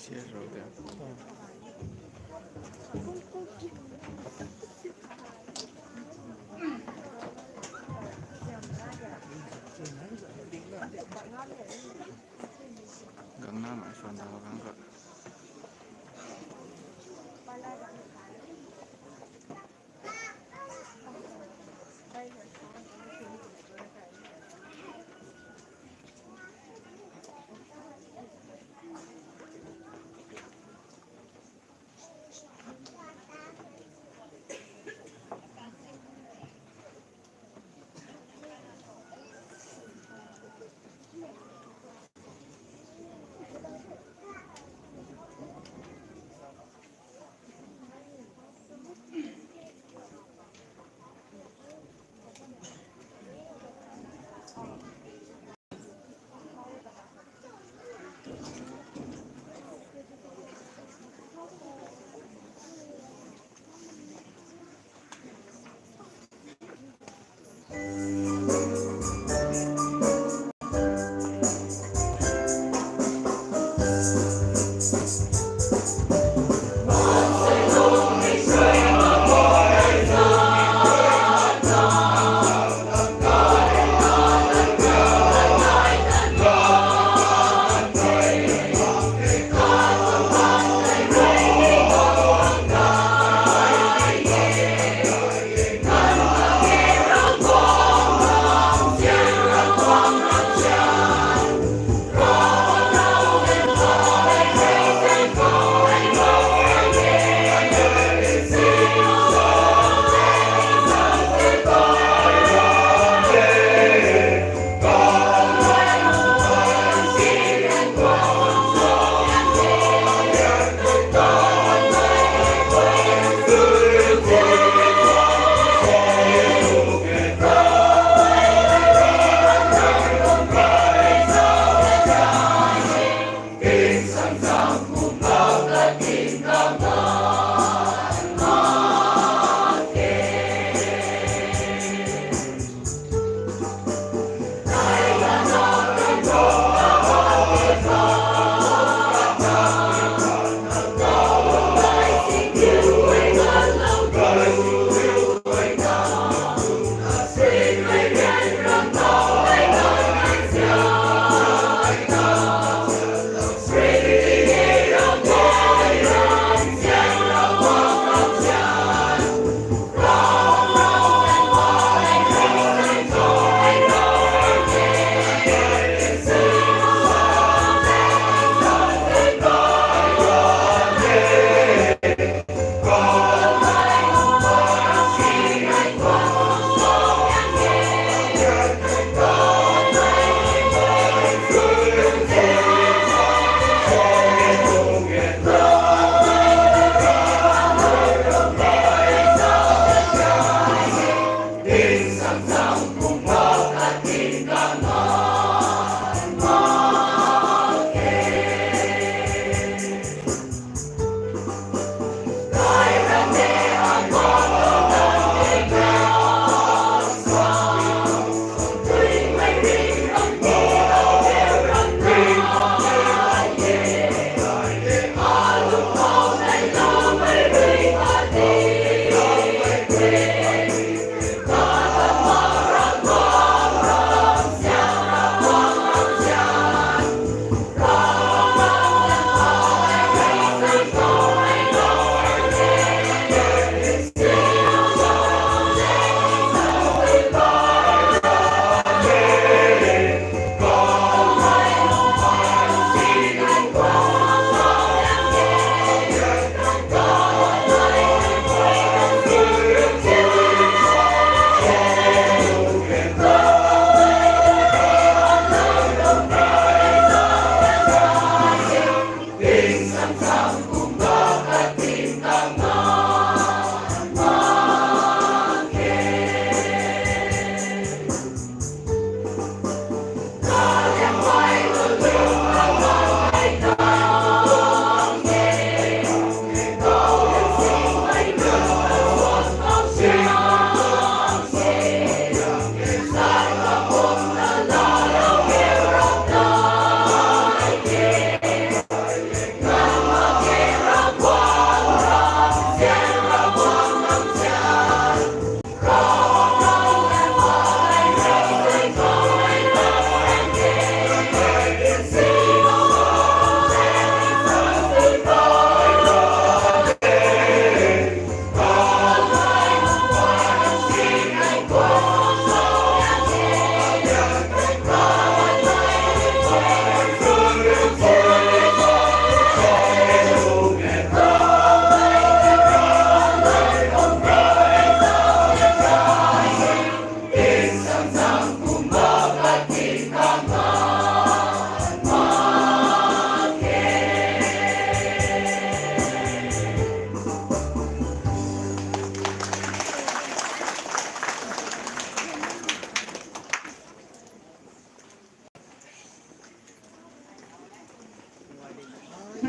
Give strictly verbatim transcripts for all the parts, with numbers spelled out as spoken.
Share rou de. Gangnamei suan dau gang kha.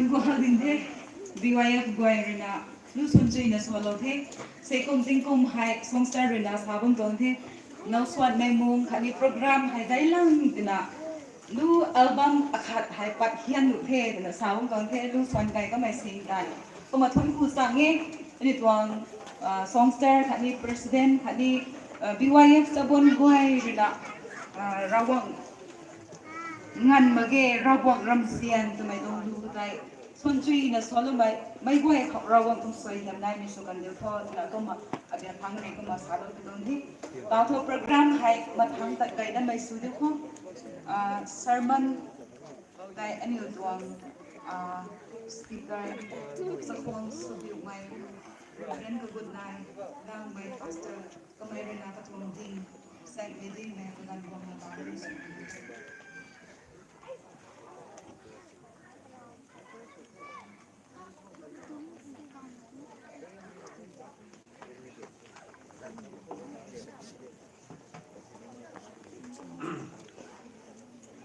Guang din the, B Y F guay ruina lu suan chuina sualou the. Seikum tingkum hei songster ruina sa bam tuang the. Now suan mei mung khatni program hei dailang tina lu album akhat hei pat hian lu the tina sa bam tuang the, lu suan kai kamei sing tei. Kumna thun ku sang e, ani tuang songster khatni president khatni B Y F chabon guay ruina Ravguangc nganv mak ge, Ravguangc ramzian twmei tuang lu tei suan chuina sualoumei meic guay khou Ravguangc tuang suaihiam naimei sw kan diu tho twna kumna abian thang rui kumna salou pi tuang the. Tau thu program hei mathang tat kai namei sw diu khou sermon tei aniu tuang speaker, Sakhuang Subiumei, Reverend Kagutnai, Langmei Pastor, kamei ruina katuang ding, saengmei dingmei kaganv guangna ta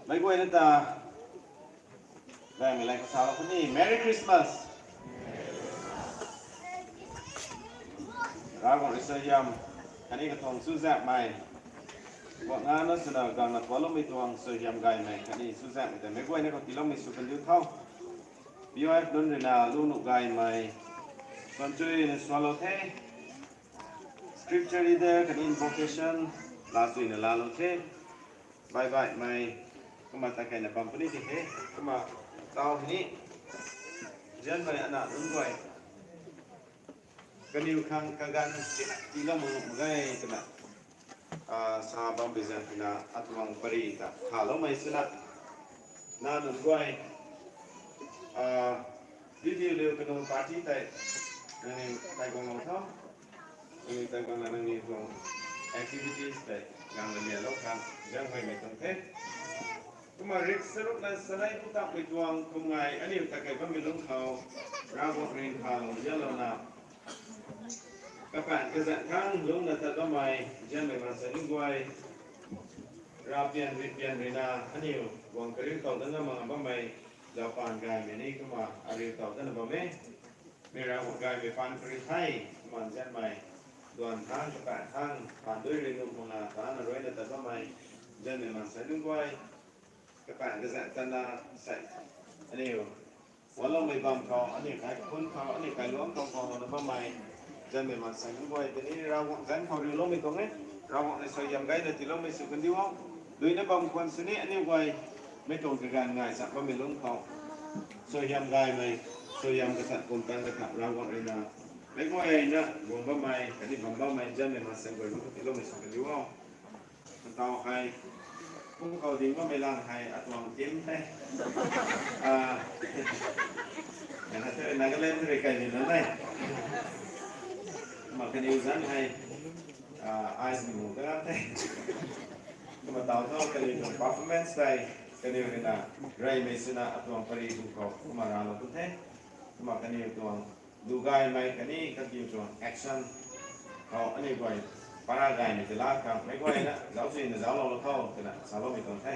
Meic guayna ta, daihmei lay kasa lou puni, Merry Christmas! Ravguangc rui suaihiam khatni katuang chuzaenghmei, guangna swna gangna pualoumei tuang suaihiam gaymei khatni chuzaenghmei ta meic guayna khou tiiloumei sw kan diu tho. B Y F nunc ruina lu nuh gaymei suan chuina sualou the. Scripture reader khatni invocation laa chuina laalou the. Bye bye mei, kumna ta kaina bam puni ti the. Kumna tau hei ni, nzianmei ana nunc guay, kaniw khang kaganv sina tiilou mak mak ge twna sa bam bi zan tina atuang pary ta thaloumei swna, na nunc guay video liu kanu party tei nangniw tei guanglou tho. Nangniw tei guangna nangniw tuang activities tei gangna lialou khang zaenghuaymei tuang the. Kumna rik charuk na sanei pu takmei tuang kum ngai aniu ta kei bammei lungc khou Ravguangc ringcthaulou zianlouna, kapaengc kazanc khang lungcna tat bammei nzianmei maansei nunc guay, ravpian rihpian ruina aniu guang kariu tow dat ngam mak bammei, zaupaanv gaymei ni kumna ariu tow datna bam e. Meic Ravguangc gaymei paan kariu the. Kumna nzianmei duan thangc kapaengc thangc paan dui rui nuh makna tana ruina tat bammei nzianmei maansei nunc guay, kapaengc kazanc tatna sei aniu wanloumei bam khou, aniu kai kakhun khou, aniu kailuangc khou guanglouna bammei nzianmei maansei nunc guay tei ni Ravguangc zanc khou riuloumei tuang e. Ravguangc rui suaihiam gayna tiiloumei sw kan diu o. Duina bam khwan sini aniu guay mei tuang kaganv ngai cham bammei lungc khou suaihiam gaymei, suaihiam kachat pumtan katha Ravguangc ruina meic guayna guang bammei khatni bam bammei nzianmei maansei guay lungc khou tiiloumei sw kan diu o. Tau hei kum khou ding bammei lang hei atuang team the. Nagaland rui kaimei na e. Kumna kaniw zanc hei ice ni mu ka the. Kumna tau tho kaniw tuang performance tei kaniw ruina reymei swna atuang pary hu khou kumna ralou tu the. Kumna kaniw tuang lu gaymei khatni kaniw tuang action khou aniu guay para gaymei tei laa khang meic guayna zauc chuina zauclou lou tho twna saloumei tuang the.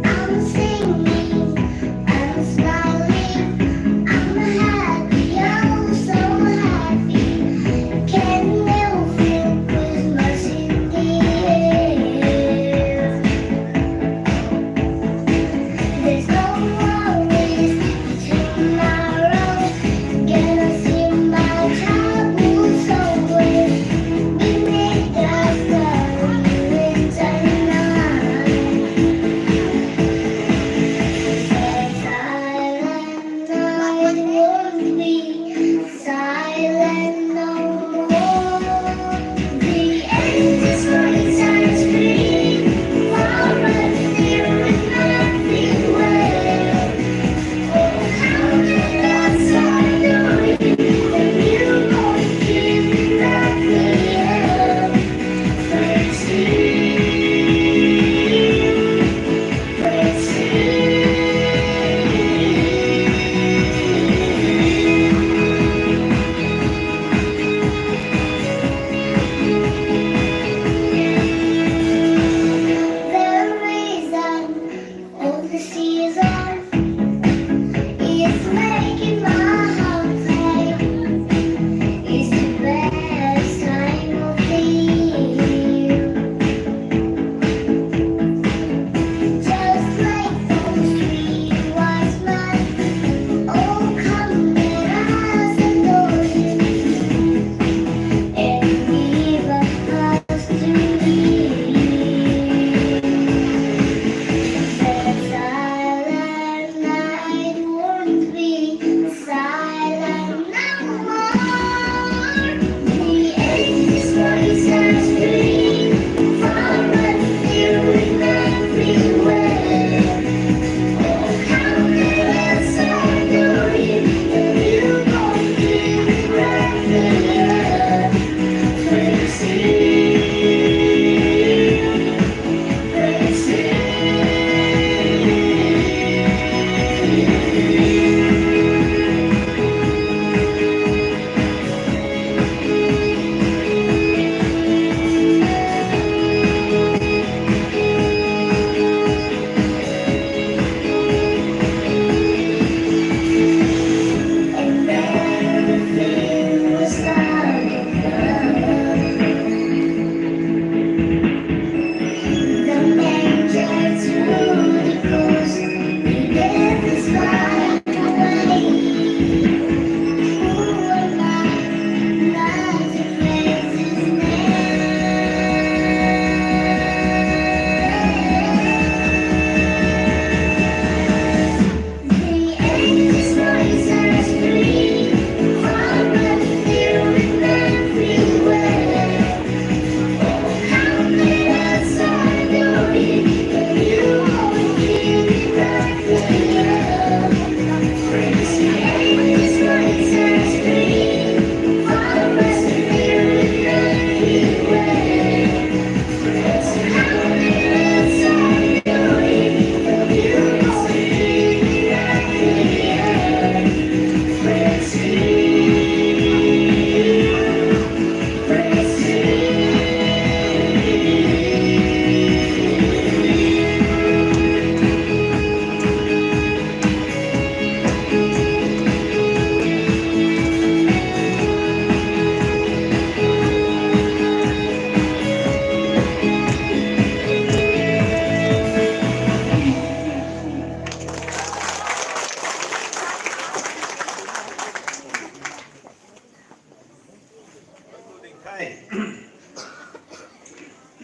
I'm singing, I'm smiling, I'm happy, oh so happy. Can you feel Christmas in the air?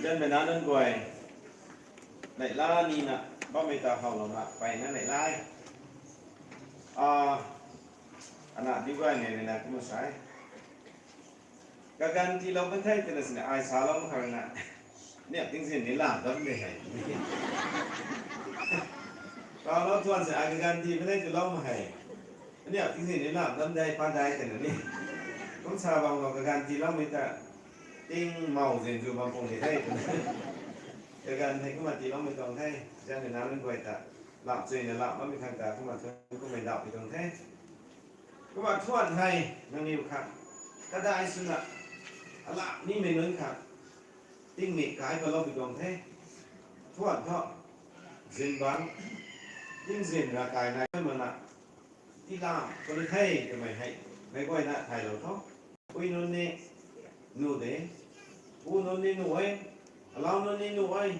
Zanmei nac nunc guay, neihla nina bammei ta howlouna peyna neihla e. Ah, ana di guay nei rina kumna sa e. Kaganv tiilou kan the twna sini ai salou khang na. Niak tingzin ni lam dam de hei. Kaulou tuan se ai kaganv tii puni twlou mak hei. Niak tingzin ni lam dam de pa dai twna ni. Kum sa bam khou kaganv tiiloumei ta ting mau zin zu bam pung ni the twna. Kaganv hei kumna tiiloumei tuang the. Zanmei nac nunc guay ta. Lap chuina lap bammei khang ta kumna thu kummei ndauh pi tuang the. Kumna thuan hei nangniw khat kadai swna alap nimei nunc khat tingmik kai kalou pi tuang the. Thuan thu zingbangc tingzin ravkai nai makna tiilam puni the twmei hei meic guayna thaylou tho. Pui nunc ni nuh de, pu nunc ni nuh e, alau nunc ni nuh e,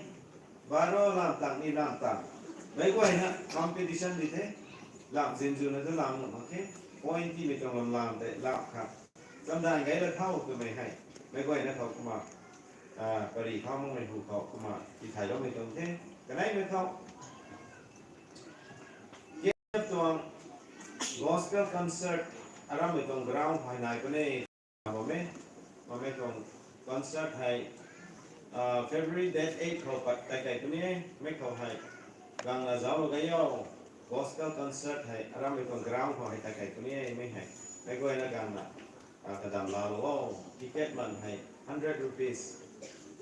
baro lam tang ni lam tang. Meic guayna competition di the, lam zinzuna tu lam nuh mak khe, point timei tuang lam lam tei lam khat. Chamdan gay la thau twmei hei meic guayna khou kumna, ah, pari khou makmei hu khou kumna tithayloumei tuang the. Kaneimei khou tuang gospel concert arammei tuang ground hei nai puni. Mame, mame tuang concert hei, ah, February date eight khou pat kai kai puni e, mei khou hei gangna zauclou gay o. Gospel concert hei arammei tuang ground khou hei kai kai puni e, mei hei meic guayna gangna, ah, kadam laalou o. Ticket man hei hundred rupees,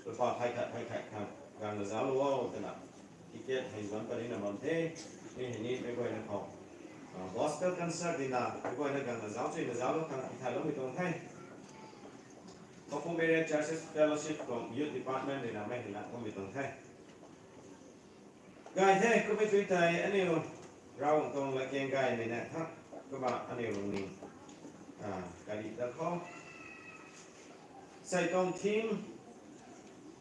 lupa phey khat phey khat khang gangna zauclou o twna ticket hei zuanc parina bam the. Mi hei ni meic guayna khou, ah, gospel concert dina meic guayna gangna zauc chuina zauclou khang tithayloumei tuang the. Pakhum Area Churches Fellowship tuang Youth Department rina mei hei lang kummei tuang the. Gay the, kummei tui tei aniu Ravguangc tuang latkaeng gaymei na tha, kumna aniu lungning, ah, kari dat khou. Sei tuang theme,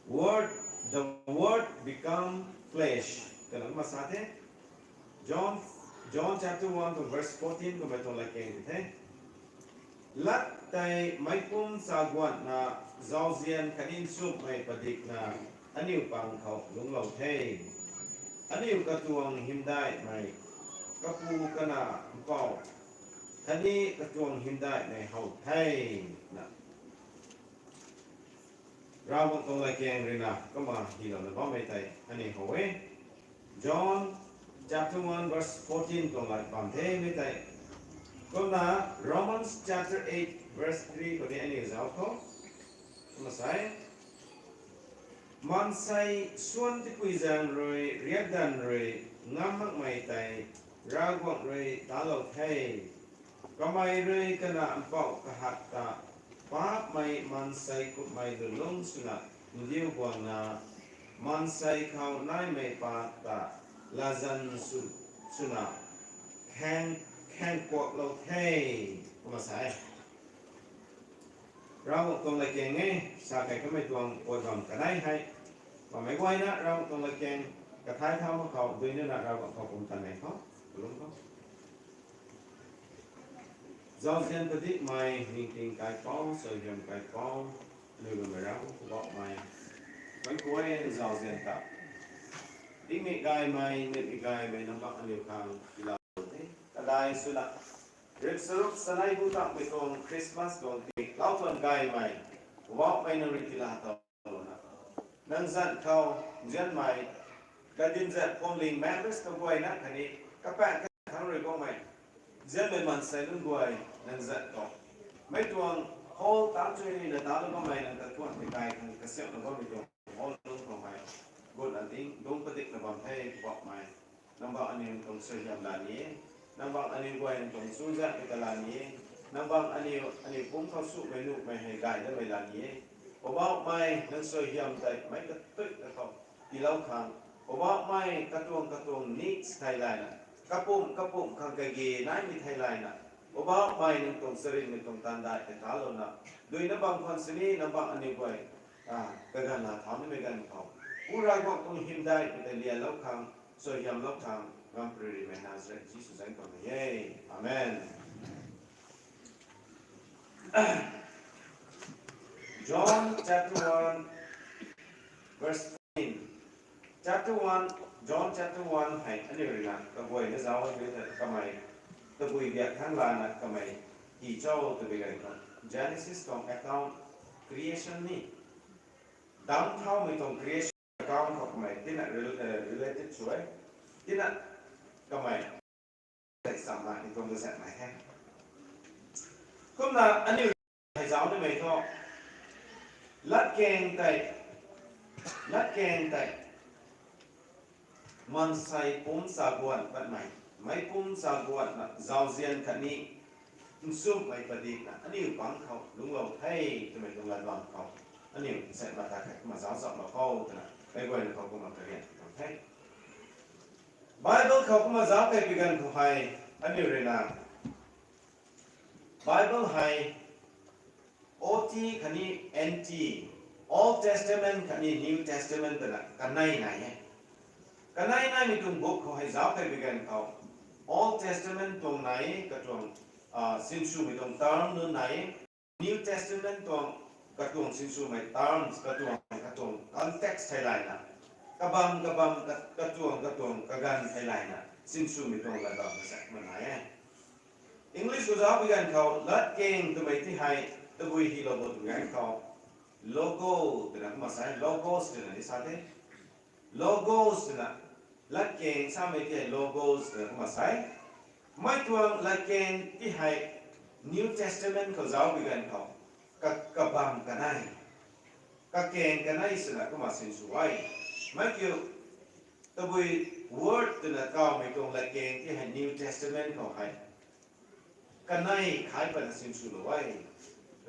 Word, the Word become flesh twna kumna sa the. John, John chapter one to verse fourteen kummei tuang latkaeng di the. Lat tei meic pum chaguanna zauzian khatni nchumhmei padikna aniu pang khou lungclou the. Aniu katuang hymdaihmei Kapu, Kanac, Mpouh khatni katuang hymdaihmei how the, na Ravguangc tuang latkaeng ruina kumna hylouna bammei tei aniu how e. John chapter one verse fourteen tuang lat bam the mei tei. Kumna Romans chapter eight verse three khou ni aniu zauc khou. Kumna sa e, maansei suan tipui zaeng rui, riakdanv rui ngam makmei tei Ravguangc rui talou the. Kamei rui Kanac, Mpouh kahat ta paapcmei maansei kummei lwnlung swna ndiu guangna, maansei khou naimei paap ta latzan sw, swna khaeng, khaengkuaklou the. Kumna sa e. Ravguangc tuang latkaeng e, sa kei kamei tuang pat bam kanei hei. Bammei guayna Ravguangc tuang latkaeng kathay thau mak khou, duinana Ravguangc khou pumtan nei khou, kalum khou. Zauzian padikmei, ningting kaipouc, suaihiam kaipouc, aniu Bumaengh Ravguangc Poubauhmei, meic guay zauzian ta dingmei gaymei, neihmei gaymei nambak aniu khang tiilou the. Kadai swna rikcharuk chanei bu takmei tuang Christmas tuang ti lau tuan gaymei, Poubauhmei nang rui tiila talouna, nang zanc khou nzianmei, kadin zat phuamling members kaguayna khatni kapaeng kathangc rui guangmei nzianmei maansei nunc guay nang zanc khou, mei tuang hall tangc chuina talou bammei nang ta thuan tikai khang kasiamhna bammei tuang hall lung khou hei gutna ding dungc padikna bam the, Poubauhmei. Nang bang aniu tuang suaihiam la ni e. Nang bang aniu guay nang tuang chuzaenghmei ta la ni e. Nang bang aniu, aniu pumc khou sumei nuhmei hei gay datmei la ni e. Poubauhmei, nang suaihiam tei meic kathuic ta khou tiilou khang, Poubauhmei, katuang katuang needs theilayna, kapumc kapumc khang kage naimei theilayna, Poubauhmei, nang tuang charynmei tuang taanv dai tei talouna, duina bam khwan sini nang bang aniu guay, ah, kaganv la thau nimei ganv khou, Pu Ravguangc tuang hymdaihmei tei lialou khang, suaihiamlou khang, ngam prirymei Nazaret Jisu zanc khou ni e. Amen. John chapter one, Verse fourteen. Chapter one, John chapter one hei aniu ruina kaguayna zauc hei ta kamei, tabui biak thangc lana kamei hi cho twbi ganv khou, Genesis tuang account, creation ni, dam thaumei tuang creation account khou kamei tina rel-, eh, related sw e. Tina kamei tei chamna ni tuang kazat nai the. Kumna aniu hei zauc nimei thu, latkaeng tei, latkaeng tei, maansei pumc chaguan patmei, meic pumc chaguanna zauzian khatni nchumhmei padikna aniu bangc khou lungclou the twmei tuang lat bam khou, aniu sat mata khat kumna zauc chamlou khou twna meic guayna khou kumna karian tuang the. Bible khou kumna zauc kaipi ganv khou hei, aniu ruina Bible hei O T khatni N T, Old Testament khatni New Testament twna kanei nai e. Kanei naimei tuang book khou hei zauc kaipi ganv khou, Old Testament tuang nai e, katuang, ah, sinswmei tuang term nunc nai e. New Testament tuang katuang sinswmei terms, katuang, katuang context theilayna, kabam, kabam, ka-, katuang, katuang kaganv theilayna sinswmei tuang lat bam kazat kumna nai e. English khou zauc pi ganv khou, latkaeng twmei ti hei tabui hilou bo twmei ganv khou, logo twna kumna sa e, logos twna ni sa the. Logos twna, latkaeng samei ti hei logos twna kumna sa e. Mei tuang latkaeng ti hei New Testament khou zauc pi ganv khou, ka-, kabam kanei, kakaeng kanei swna kumna sinsw e. Mei kiu, tabui word twna kawmei tuang latkaeng ti hei New Testament khou hei kanei khai patna sinswlou e.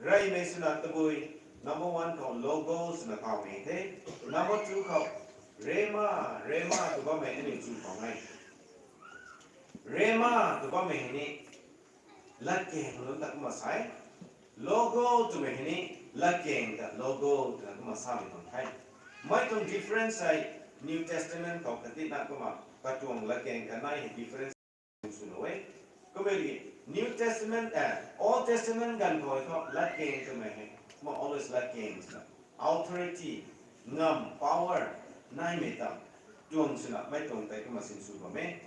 Reymei swna tabui, number one khou logos twna kawmei the. Number two khou rhema, rhema tw bammei aniu chu khou e. Rhema tw bammei hei ni latkaeng nunc ta kumna sa e. Logo twmei hei ni latkaeng ta logo twna kumna samei tuang the. Mei tuang difference hei New Testament khou kati na kumna katuang latkaeng kanei hei difference swlou e. Kumna New Testament, eh, Old Testament ganv khou thu latkaeng twmei hei kumna always latkaeng swna authority, ngam, power naimei ta tuang swna mei tuang tei kumna sinsw bam e.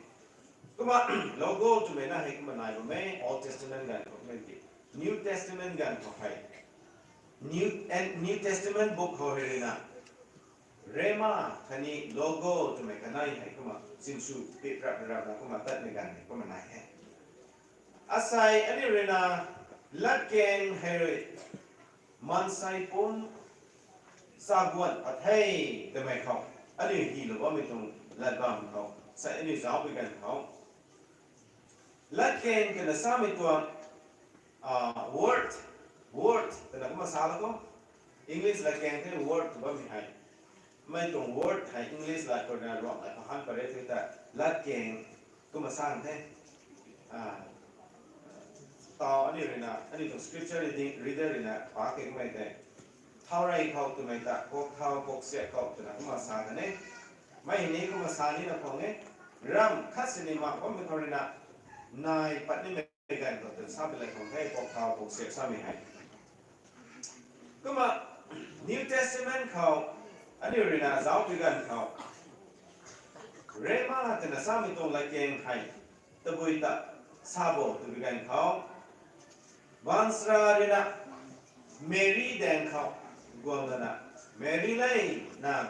Kumna logo twmei na hei kumna nai bam e Old Testament ganv khou, kumna New Testament ganv khou hei, New, and New Testament book khou hei ruina rhema khatni logo twmei kanei hei kumna sinsw pip rap rapna kumna tatmei ganv hei kumna nai e. Asei aniu ruina latkaeng hei rui maansei pumc chaguan pat the twmei khou, aniu hilou bammei tuang lat bam khou sei aniu zauc pi ganv khou, latkaeng twna samei tuang, ah, word, word twna kumna sa la khou, English latkaeng the word tw bammei hei. Mei tuang word hei English lat khou ruina Ruangmei khou han pare thu ta latkaeng kumna sa the. Ah, tau aniu ruina, aniu tuang scripture reading, reader ruina pa kei kummei tei, thaurey khou twmei ta, kok thau kok siak khou twna kumna sa kan e. Mei hei ni kumna sa nina khang e. Ramh khat sini mak bammei khou ruina nai pat nimei ganv khou twna sa pi la khang the, kok thau kok siak samei hei. Kumna New Testament khou aniu ruina zauc pi ganv khou, rhema twna samei tuang latkaeng hei tabui ta sa bo twbi ganv khou, baanchara ruina Mary daeng khou guang lana, Mary le, nang,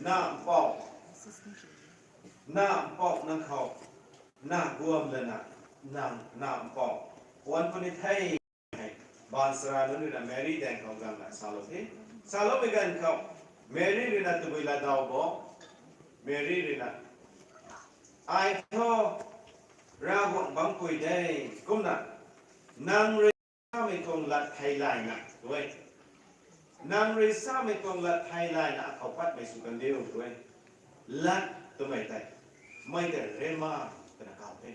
na mpouh, na mpouh nang khou na guang lana, nang, na mpouh puan puni the. Hei baanchara nunc ruina Mary daeng khou guangna salou the. Saloumei ganv khou Mary ruina tabui latdaw bo. Mary ruina, ai thu Ravguangc bangc pui de, kumna nang rui samei tuang lat theilayna tu e, nang rui samei tuang lat theilayna akhou patmei sw kan diu tu e. Lat twmei tei, mei tei rhema twna kaw the.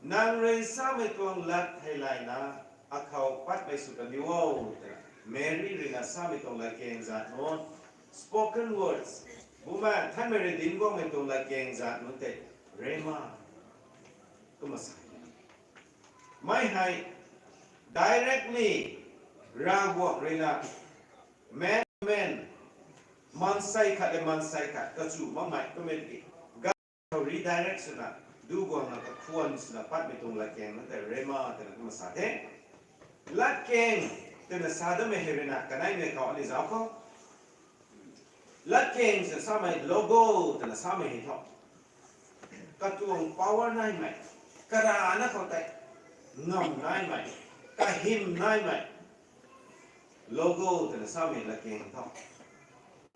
Nang rui samei tuang lat theilayna akhou patmei sw kan diu o twna Mary ruina samei tuang latkaeng zat nunc, spoken words, Bumaengh Nthanmei rui dinc guangmei tuang latkaeng zat nunc tei rhema kumna sa e. Mei hei directly Ravguangc ruina Man, man. Maansei khat le maansei khat kachu makmei twmei tiki, ga khou redirect swna, du guangna kakhwan swna patmei tuang latkaeng na tei rhema twna kumna sa the. Latkaeng twna sa damei hei ruina kaneimei khou aniu zauc khou, latkaeng swna samei logo twna samei hei thu, katuang power naimei, karana khou tei ngam naimei, kahym naimei, logo twna samei latkaeng tho.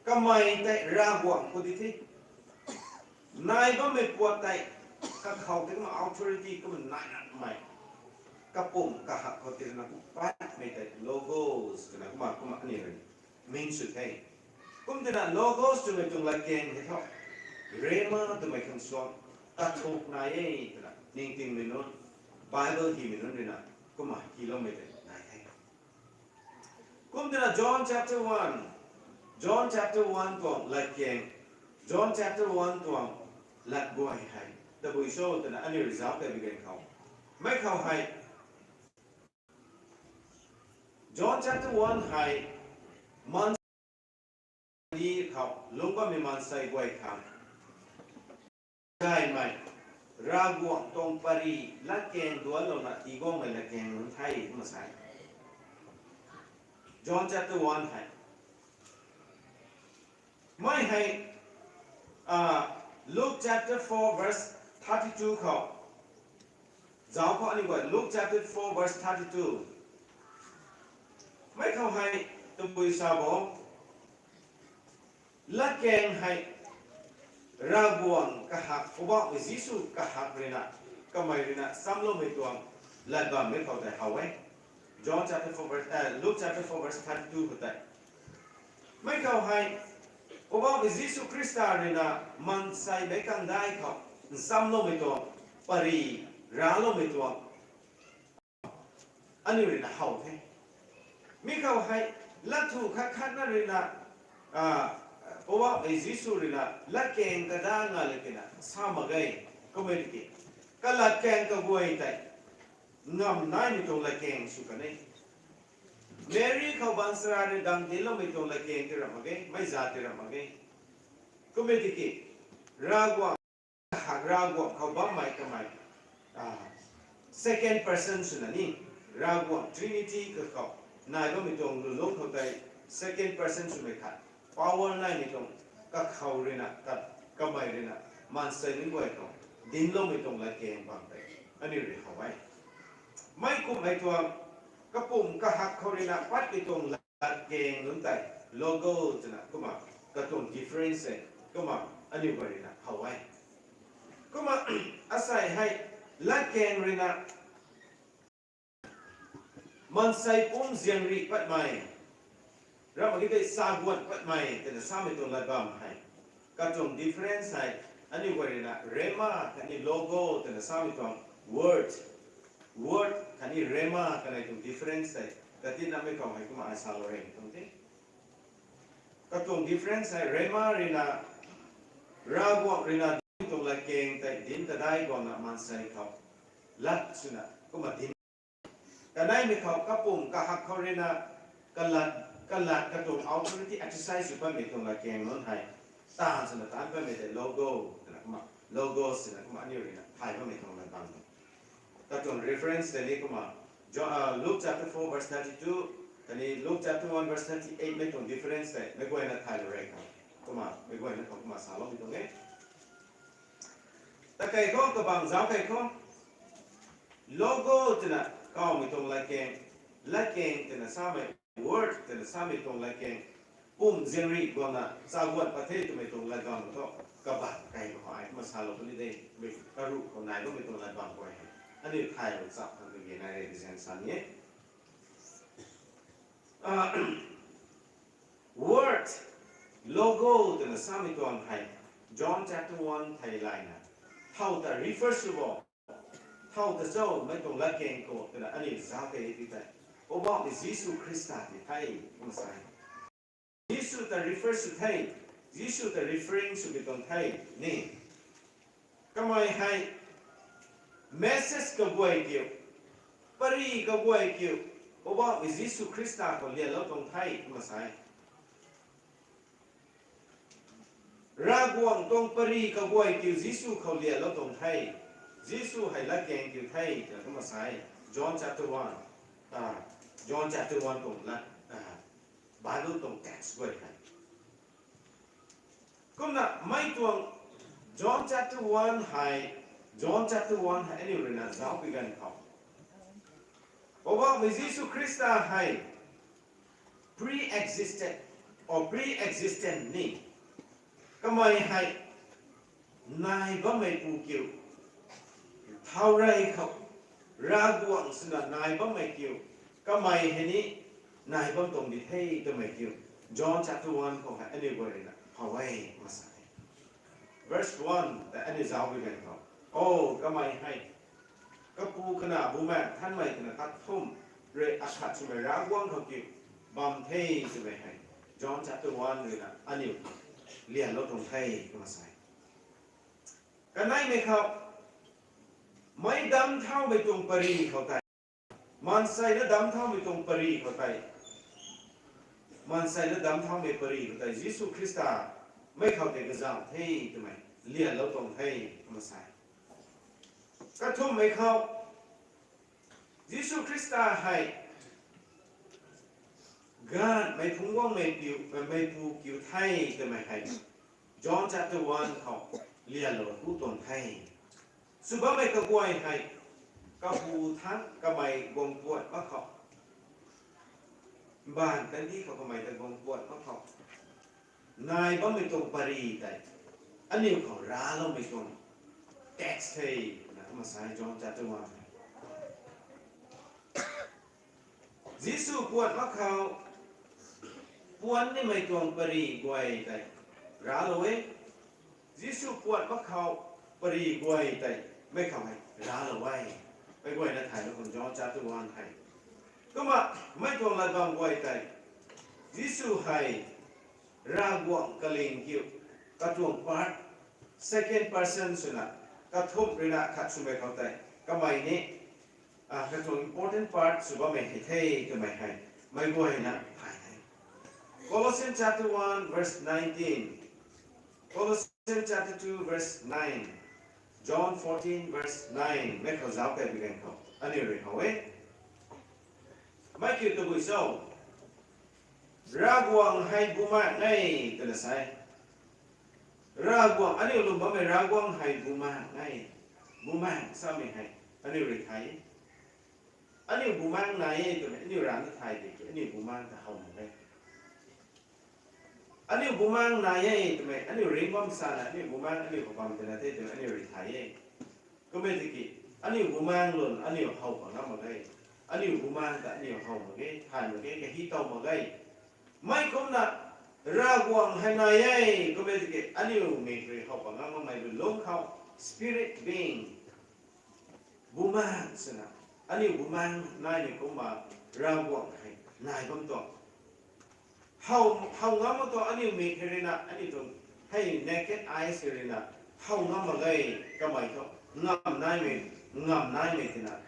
Kamei tei Ravguangc khou di the. Nai bammei puat tei, kakhou tei kumna authority kumna nai nai kamei, kapumc kahak khou tina kum patmei tei logos twna kumna kumna aniu rui min sw the. Kum tina logos twmei tuang latkaeng hei thu, rhema twmei khang suang kathuk nai e twna ningtingmei nunc, Bible himei nunc ruina kumna hyloumei tei nai the. Kum tina John chapter one, John chapter one tuang latkaeng, John chapter one tuang lat guay hei tabui cho twna aniu rui zauc key bi gan khou, mei khou hei, John chapter one hei, maansei khou lungc bammei maansei guay khang gaymei, Ravguangc tuang pary latkaeng duanlouna tiiguangmei latkaeng nunc the kumna sa e. John chapter one hei, mei hei, Luke chapter four verse thirty-two khou, zauc khou aniu guay Luke chapter four verse thirty-two, mei khou hei tabui sa bo, latkaeng hei Ravguangc kahak, Poubauhmei Jisu kahak ruina, kamei ruina nchamloumei tuang lat bammei khou tei how e. John chapter four verse, Luke chapter four verse thirty-two khou tei, mei khou hei Poubauhmei Jisu Khrista ruina maansei meic kangdai khou nchamloumei tuang, pary racloumei tuang aniu ruina how the. Mi khou hei, latthu khat khatna ruina, Poubauhmei Jisu ruina latkaeng kada nga le kina sa mak ge. Kummei tiki, kalatkaeng kaguay tei ngam naimei tuang latkaeng sw kan e. Meri khou baanchara rui dang dincloumei tuang latkaeng ti ramh mak ge, meic za ti ramh mak ge. Kummei tiki, Ravguangc kahak, Ravguangc khou bammei kamei second person swna ni, Ravguangc Trinity kakhou nai bammei tuang lulungc khou tei second person swmei khat, power naimei tuang, kakhou ruina, kamei ruina maansei nunc guay khou dincloumei tuang latkaeng bam tei aniu rui how e. Mei kumhmei tuang, kapumc kahak khou ruina patmei tuang latkaeng nunc tei logo twna kumna katuang difference e, kumna aniu guay ruina how e. Kumna asei hei latkaeng ruina, maansei pumc ziangri patmei, ramh mak ge tei chaguan patmei twna samei tuang lat bam hei, katuang difference hei, aniu guay ruina rhema khatni logo twna samei tuang word, word khatni rhema kanei tuang difference tei katinamei khou hei kumna ai salou rey tuang the. Katuang difference hei rhema ruina, Ravguangc ruina dinc tuang latkaeng tei dinc kadai guangna maansei khou lat swna kumna dinc. Kaneimei khou kapumc kahak khou ruina kalat, kalat katuang authority exercise sw patmei tuang latkaeng nunc hei taanv swna taanc patmei tei logo twna kumna, logos twna kumna aniu ruina thay bammei tuang lat bam e. Katuang reference tei ni kumna, Luke chapter four verse thirty-two, khatni Luke chapter one verse thirty-eight mei tuang difference tei meic guayna thaylou rey khou, kumna meic guayna khou kumna saloumei tuang e. Takei khou kabang zauc kei khou, logo twna kawmei tuang latkaeng, latkaeng twna samei, word twna samei tuang latkaeng, pumc ziangri guangna chaguan pat the twmei tuang lat bam thu, kabat kei khou ai kumna salou puni de, karuh khou nai bammei tuang lat bam guay hei aniu thaylou chap khang kage nai rey di zaeng sa ni e. Word, logo twna samei tuang hei, John chapter one thei layna, thow ta refer sw bo, thow ta cho mei tuang latkaeng khou twna aniu zauc kei ti tei, Poubauhmei Jisu Khrista ti the, kumna sa e. Jisu ta refer sw the, Jisu ta referring sw ki tuang the ni. Kamei hei message kaguay kiu, pary kaguay kiu, Poubauhmei Jisu Khrista khou lianlou tuang the kumna sa e. Ravguangc tuang pary kaguay kiu Jisu khou lianlou tuang the. Jisu hei latkaeng kiu the twna kumna sa e. John chapter one, John chapter one tuang lat, Bible tuang text guay hei. Kumna mei tuang John chapter one hei, John chapter one hei aniu ruina zaucpui ganv khou, Poubauhmei Jisu Khrista hei pre-existed or pre-existent ni, kamei hei nai bammeipu kiu, thau rey khou, Ravguangc swna nai bammei kiu, kamei hei ni nai bam tuang di the twmei kiu, John chapter one khou hei aniu guay ruina how e, kumna sa e. Verse one ta aniu zaucpui ganv khou, O, kamei hei Kapu, Kanac, Bumaengh Nthanmei twna kathumh rui akhat swmei Ravguangc khou kiu bam the twmei hei John chapter one ruina aniu lianlou tuang the, kumna sa e. Kaneimei khou, meic damc thaumei tuang pary khou tei, maansei na damc thaumei tuang pary khou tei, maansei na damc thaumei pary khou tei Jisu Khrista mei khou tei kazauh the twmei lianlou tuang the, kumna sa e. Kathumhmei khou, Jisu Khrista hei ganhmei phungc guangmei piu, meipu kiu the twmei hei John chapter one khou lianlou hu tuang the. Sw bammei kaguay hei, kahu thangc kamei guang puat mak khou, mbaanv kandih khou kamei ta guang puat mak khou, nai bammei tuang pary tei aniu khou racloumei tuang text the, na kumna sa e John chapter one hei. Jisu puat mak khou puan nimei tuang pary guay tei raclou e. Jisu puat mak khou pary guay tei mei khou hei raclou e. Mei guayna thaylou khang John chapter one hei. Kumna mei tuang latbam guay tei Jisu hei Ravguangc kaling kiu, katuang part, second person swna, kathumh ruina khat swmei khou tei kamei ni katuang important part sw bammei hei the twmei hei meic guayna thay the. Colossians chapter one verse nineteen. Colossians chapter two verse nine. John fourteen verse nine. Mei khou zauc key bi ganv khou aniu rui how e. Mei kiu tabui cho? Ravguangc hei Bumaengh e twna sa e. Ravguangc, aniu lwm bammei Ravguangc hei Bumaengh e. Bumaengh samei hei aniu rui thay e. Aniu Bumaengh nai e twmei aniu rana thay di ki, aniu Bumaengh ta how mak e. Aniu Bumaengh nai e twmei aniu ringc bam sana, aniu Bumaengh aniu khou bam twna the twmei aniu rui thay e. Kummei tiki, aniu Bumaengh lun aniu how pa ngam mak ge. Aniu Bumaengh ta aniu how mak ge, thay mak ge, kahi tow mak ge. Mei kumna, Ravguangc hei nai e, kummei tiki aniu mik rui how pa ngam makmei lun lungc khou, spirit being, Bumaengh swna, aniu Bumaengh naimei kumna Ravguangc hei nai bam tuang. How, how ngam mak tuang aniu mik hei ruina, aniu tuang hei naked eyes hei ruina, how ngam mak ge, kamei thu, ngam naimei, ngam naimei tina,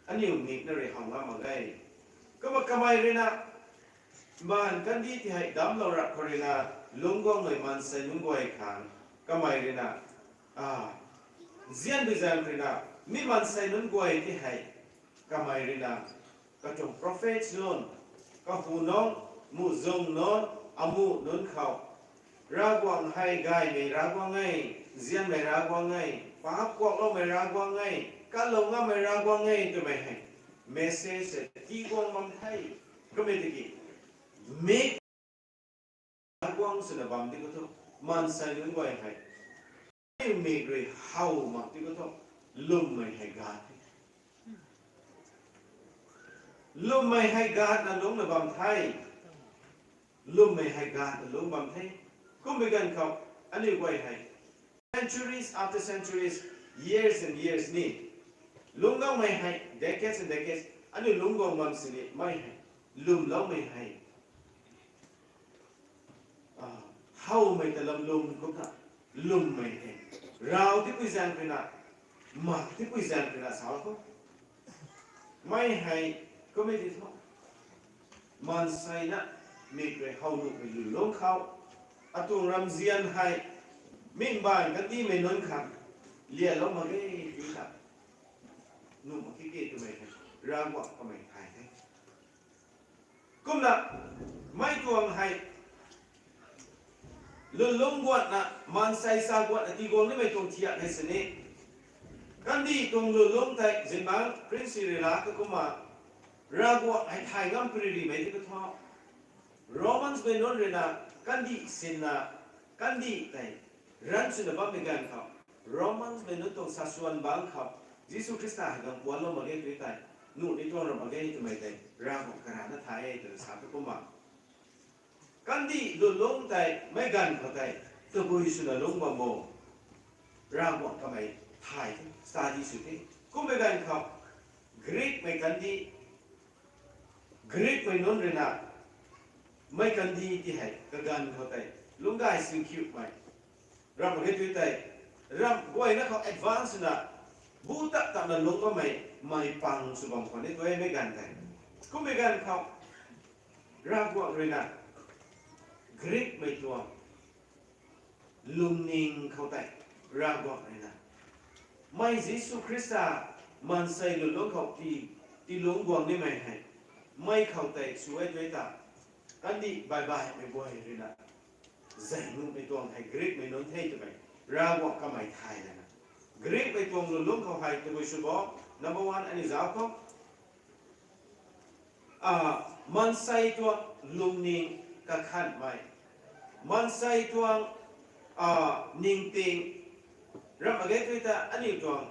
aniu mik na rui how ngam mak ge. Kumna kamei ruina, mbaanv kandih ti hei damclou rap khou ruina, lungc guangmei maansei nunc guay khang, kamei ruina, nzian bi zaeng ruina, mi maansei nunc guay ti hei, kamei ruina, katuang prophets nunc, kahu nunc, muhzwng nunc, amuh nunc khou, Ravguangc hei gaymei Ravguangc e, nzianmei Ravguangc e, paap kuakloumei Ravguangc e, kalou ngammei Ravguangc e twmei hei message hei tii guang bam the. Kummei tiki, mik Ravguangc swna bam di khou thu, maansei nunc guay hei, aniu mik rui how mak di khou thu, lwmmei hei God the. Lwmmei hei God na lungcna bam the. Lwmmei hei God na lungc bam the. Kummei ganv khou, aniu guay hei, centuries after centuries, years and years ni, lungcloumei hei, decades and decades, aniu lungc guang bam sini mei hei, lwmloumei hei, howmei ta lam lwm kumna, lwmmei hei, raw tipui zaeng ruina, mak tipui zaeng ruina sa khou, mei hei, kummei ti thu, maansei na, mik rui how nuhmei lun lungc khou, atuang ramzian hei, Mingbaanv kandihmei nunc khang lialou mak ge tw ta, nuh mak khe twmei hei Ravguangc kamei thay the. Kumna mei tuang hei lwnlung guatna, maansei sa guatna tiguang nimei tuang thiak hei sini, kandih tuang lwnlung tei zingbangc prince rui la ka kumna Ravguangc hei thay ngam pary rimei di ka thu, Romans mei nunc rui na kandih sinna, kandih tei ranv swna bammei ganv khou, Romans mei nunc tuang sasuan bangc khou Jisu Khrista hei gang puanlou mak ge tw tei, nuh ni tuang ra mak ge twmei tei Ravguangc karana thay e twna sa tu kumna, kandih lwnlung tei meic ganv khou tei tabui swna lungc bam bo, Ravguangc kamei thay the, study sw the. Kummei ganv khou Greekmei kandih, Greekmei nunc rui na mei kandih ti hei kaganv khou tei lungcgay singkhiumei, ramh mak ge tw tei, ramh guayna khou advance swna bu tap tapna lungc bammei mei pang sw bam khwan ni tu e mei ganv tei. Kummei ganv khou Ravguangc rui na Greekmei tuang lungning khou tei Ravguangc rui na mei Jisu Khrista maansei lwnlung khou ti, tilungc guang nimei hei mei khou tei sw e tw ta, kandih baihbaihmei guay rui na zay nuhmei tuang hei Greekmei nunc the twmei Ravguangc kamei thay lana, Greekmei tuang lwnlung khou hei tabui sw bo, number one aniu zauc khou, maansei tuang lungning kakhanhmei, maansei tuang ningting, ramh mak ge tw ta aniu tuang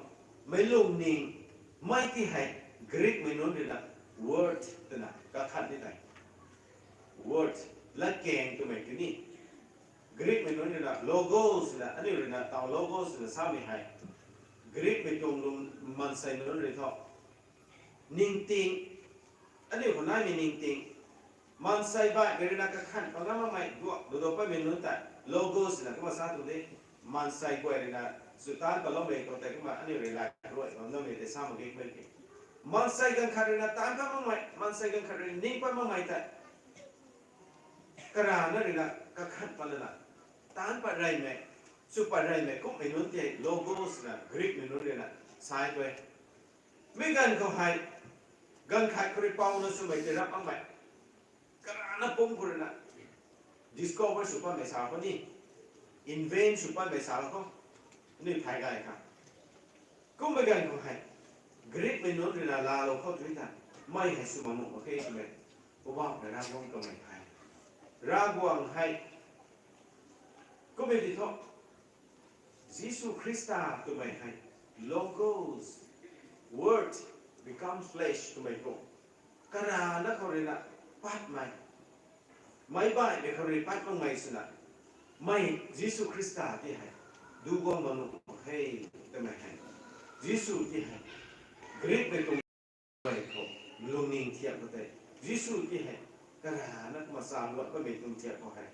meic lungning, mei ti hei Greekmei nunc rui na word twna kakhan ni tei, word, latkaeng twmei tw ni, Greekmei nunc rui na logos na, aniu rui na taw logos na samei hei Greekmei tuang lung, maansei nunc rui thu ningting, aniu khou naimei ningting, maansei baihmei rui na kakhan pa ngam makmei duak dudo paimei nunc tei logos na kumna sa tu de. Maansei guay rui na sw taanc paloumei khou tei kumna aniu rui lay ruai bam namei tei sa mak ge kumei ke, maansei ganv khat rui na taanc pat makmei, maansei ganv khat rui ning pat makmei tei karana rui na kakhan pat lana taanc pat reymei, sw pat reymei kummei nunc tei logos na Greekmei nunc rui na sa e tu e. Mi ganv khou hei, ganv khat khou rui pouna swmei tei rap makmei, karana pumc khou rui na discover sw patmei sa khou ni, invent sw patmei sa khou ni thay gay kha. Kummei ganv khou hei Greekmei nunc rui na laalou khou tu ta, mei hei sw mak nuh mak khe twmei, Poubauhmei Ravguangc kamei thay. Ravguangc hei kummei di thu, Jisu Khrista twmei hei logos, word become flesh twmei tuang, karana khou rui na patmei, meic baihmei khou rui pat makmei swna, mei Jisu Khrista ti hei du guang mak nuh mak khe twmei hei, Jisu ti hei Greekmei tuang khou lungning thiak khou tei, Jisu ti hei karana kumna sa luat patmei tuang thiak khou hei,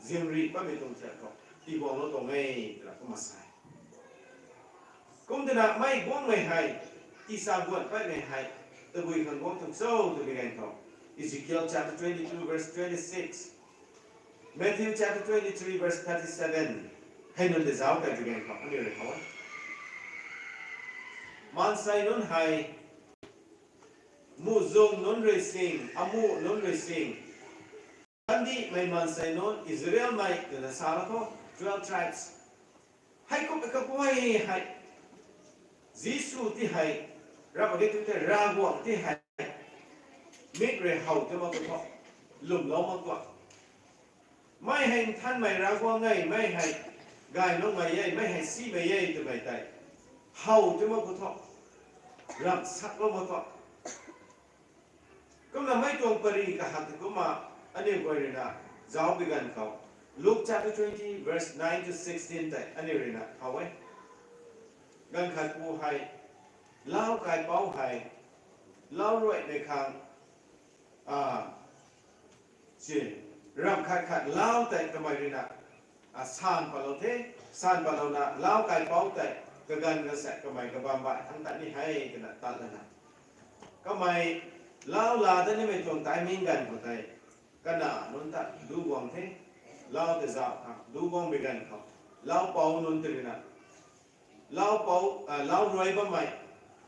ziangrih patmei tuang thiak khou tiguanglou tuang e twna kumna sa e. Kum twna mei guangmei hei, tisa guan patmei hei tabui khang guang tuang cho twmei ganv khou, Ezekiel chapter twenty-two verse twenty-six, Matthew chapter twenty-three verse thirty-seven hei nunc tei zauc kai twmei ganv khou aniu rui how e. Maansei nunc hei, muhzwng nunc rui sing, amuh nunc rui sing, kandihmei maansei nunc, Israelmei twna sa la khou, twelve tribes, heikumhmei kaguay hei, Jisu ti hei, rap mak ge tu tei Ravguangc ti hei mik rui how ti mak khou thu, lwmlou mak tuang, mei hei nthanmei Ravguangc e, mei hei gayloumei e, mei hei simei e twmei tei how ti mak khou thu, ramh saklou mak tuang. Kumna mei tuang pary kahak tei kumna aniu guay rui na zauc bi ganv khou, Luke chapter twenty verse nine to sixteen tei aniu rui na how e. Ganv khat pu hei, lau kaipouc hei, lau ruaimei khang, si, ramh khat khat lau tei kamei rui na san patlou the, san patlouna lau kaipouc tei kaganv kasaek kamei kabam baih thangc tat ni hei twna tat lana, kamei lau laa dat nimei tuang timing ganv khou tei, kana nunc ta du guang the, lau tei zauc khang du guangmei ganv khou, Laupou nunc tei ruina, laupou, lau ruai bammei,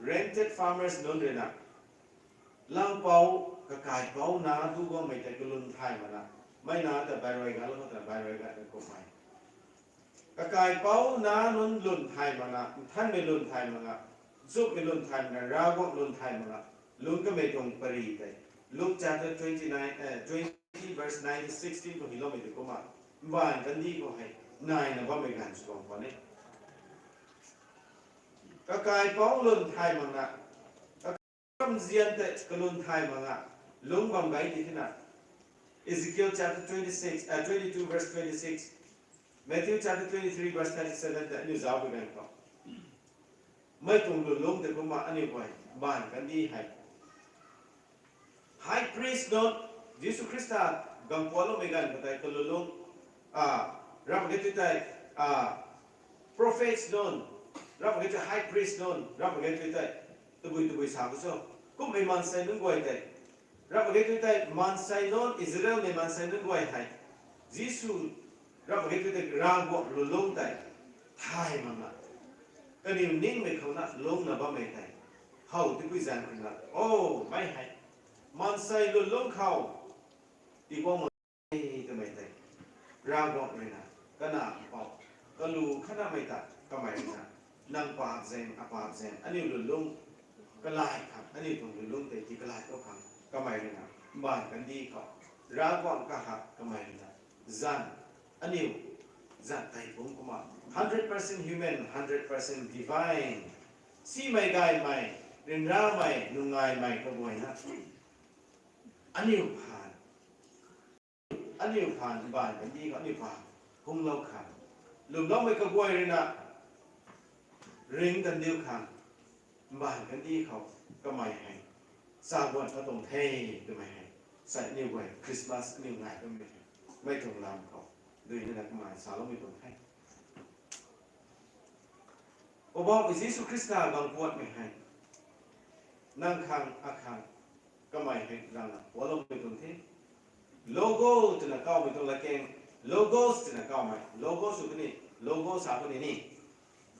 rented farmers nunc ruina, laupou, kakaipou nac du guangmei tei kalun thay makna, mei nac ta bai ruai gatlo khou ta bai ruai gat kummei. Kakaipou nac nunc lun thay makna, nthanmei lun thay makna, nchumhmei lun thay makna, Ravguangc lun thay makna, lungc kamei tuang pary tei, Luke chapter twenty-nine, twenty verse nine to sixteen khou hyloumei tei kumna, mbaanv kandih khou hei naina bammei ganv sw bam khwan e. Kakaipou lun thay makna, kamzian tei kalun thay makna, lungc bam gay ti thena, Ezekiel chapter twenty-six, twenty-two verse twenty-six, Matthew chapter twenty-three verse thirty-seven tei aniu zauc pui ganv khou, mei tuang lwnlungc tei kumna aniu guay mbaanv kandih hei, high priest nunc, Jisu Khrista gang pualoumei ganv khou tei kalwnlungc, ramh ge tui tei, prophets nunc, ramh ge tui high priest nunc, ramh ge tui tei, tabui tabui sa khou cho, kummei maansei nunc guay tei, ramh ge tui tei maansei nunc, Israelmei maansei nunc guay hei, Jisu, ramh ge tui tei Ravguangc lwnlungc tei thay makna, kaniw ningmei khou na lungcna bammei tei, how tipui zaeng khou na, o, mei hei, maansei lwnlungc khou, tiguang twmei tei, Ravguangc ruina, Kanac Mpouh, kalu khatnamei ta kamei ruina, nang paap zaeng, apaap zaeng, aniu lwnlungc kalai khang, aniu tuang lwnlungc tei ti kalai khou khang kamei ruina, mbaanv kandih khou, Ravguangc kahak kamei ruina, zanc, aniu, zanc tei pumc kumna, hundred percent human, hundred percent divine, simei gaymei, ryanramei, nungaimei kaguayna, aniu phaan, aniu phaan mbaanv kandih khou aniu phaan, hunglou khang, lwmloumei kaguay ruina, ringc kandiu khang, mbaanv kandih khou, kamei hei, chaguan kha tuang the, twmei hei, sa aniu guay Christmas aniu ngai bammei hei, mei tuang lam khou, dui nina kamei saloumei tuang the. Poubauhmei Jisu Khrista gang puatmei hei, nang khang, akhang, kamei hei rana pualoumei tuang the. Logo twna kawmei tuang latkaeng, logos twna kawmei, logos sw kani, logos sa kani ni,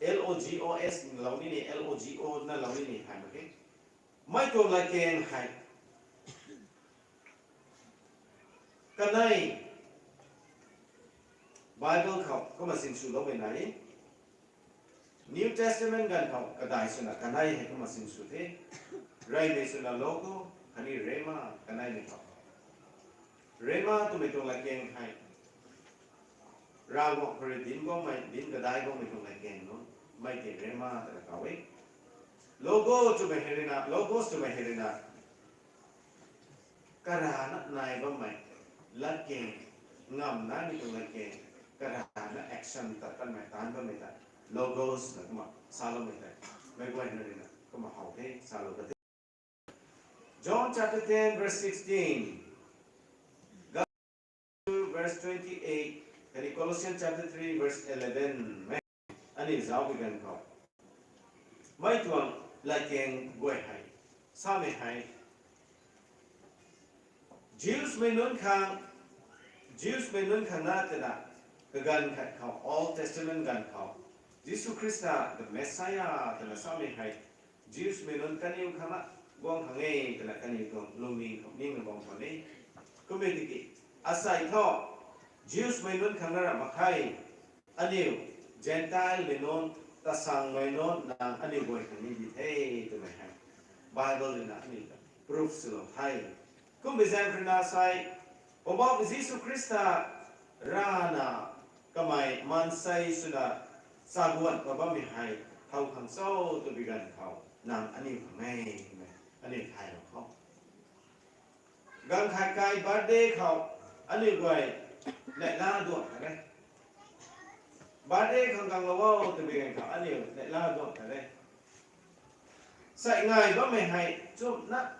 L O G O S lou ni ni, L O G O na lou ni ni thay mak khe. Mei tuang latkaeng hei, kanei, Bible khou kumna sinswloumei nai e. New Testament ganv khou kadai swna kanei hei kumna sinsw the. Reymei swna logo, khatni rhema, kaneimei khou. Rhema twmei tuang latkaeng hei, Ravguangc khou rui dinc guangmei, dinc kadai guangmei tuang latkaeng nunc, mei tei rhema twna kaw e. Logo twmei hei ruina, logos twmei hei ruina, karana nai bammei latkaeng, ngamv naimei tuang latkaeng, karana action tat kanmei taanc bammei ta, logos na kumna saloumei tei, meic guayna ruina kumna how the, salou ta the. John chapter ten verse sixteen, verse twenty-eight, khatni Colossians chapter three verse eleven mei, aniu zauc pui ganv khou, mei tuang latkaeng guay hei, samei hei, Jewsmei nunc khang, Jewsmei nunc khang na twna, kaganv khat khou, Old Testament ganv khou, Jisu Khrista the Messiah twna samei hei, Jewsmei nunc kaniw khang na guang khang e twna kaniw tuang lungning khou ningna bam khwan e. Kummei tiki, asei thu, Jewsmei nunc khang na ra mak khe, aniu, Gentilemei nunc, tasangmei nunc nang aniu guay khang ni di the, twmei hei, Bible ruina aniu ta proof swlou the. Kummei zaeng ruina sei, Poubauhmei Jisu Khrista rana kamei maansei swna chaguan khou bammei hei thow khang cho twbi ganv khou nang aniu khang e, twmei aniu thaylou khou. Ganv khat kai birthday khou aniu guay neihla duang ta e. Birthday khang ganglou o twbi ganv khou aniu neihla duang ta e. Sei ngai bammei hei chumna,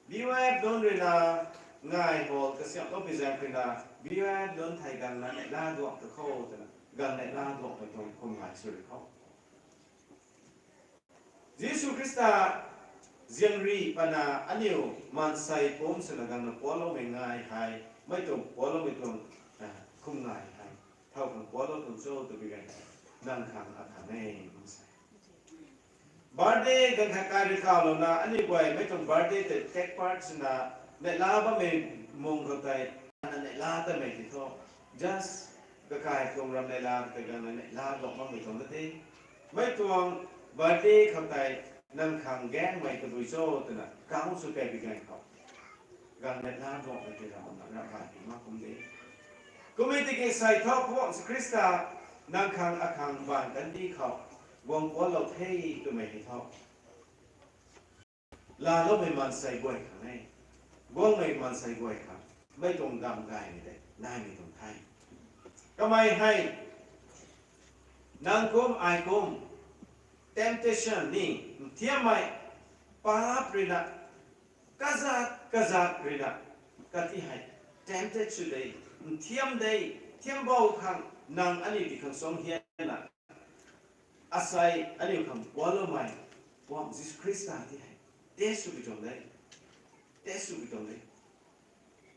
B Y F nunc ruina ngai hall kasiamhlou pui zaeng ruina, B Y F nunc thei gangna neihla duang ta kho twna, gang neihla duangmei tuang kum ngai sw rui khou. Jisu Khrista ziangrih pana aniu maansei pumc swna gangna pualoumei ngai hei, mei tuang pualoumei tuang, kum ngai hei, thow khang pualou tuang cho twbi ganv, nang khang akhang e, kum sa. Birthday ganv khat kai rui kaulouna aniu guay mei tuang birthday tei take part swna neihla bammei mung khou tei, ana neihla tamei ti thu, just kakai tuang ram neihla tei ganv neihla bam bammei tuang na the. Mei tuang birthday khou tei nang khang gaengmei tabui cho twna kang sw kaibi ganv khou, ganv neihla bam mei ti ram na ram bai ti mak kum de. Kum e tiki sai thu Poubauhmei Jisu Khrista nang khang akhang baanv kandih khou guang pualou the twmei hei thu, laaloumei maansei guay khang e, guangmei maansei guay khang mei tuang dam gaymei tei naimei tuang the. Kamei hei nang kum ai kum temptation ni, nthiammei, paap ruina, kazat kazat ruina, kati hei tempted sw de, nthiam de, thiam bou khang nang aniu ti khang suang hianna, asei aniu khang pualoumei Poubauhmei Jisu Khrista ti hei test swpui tuang de, test swpui tuang de.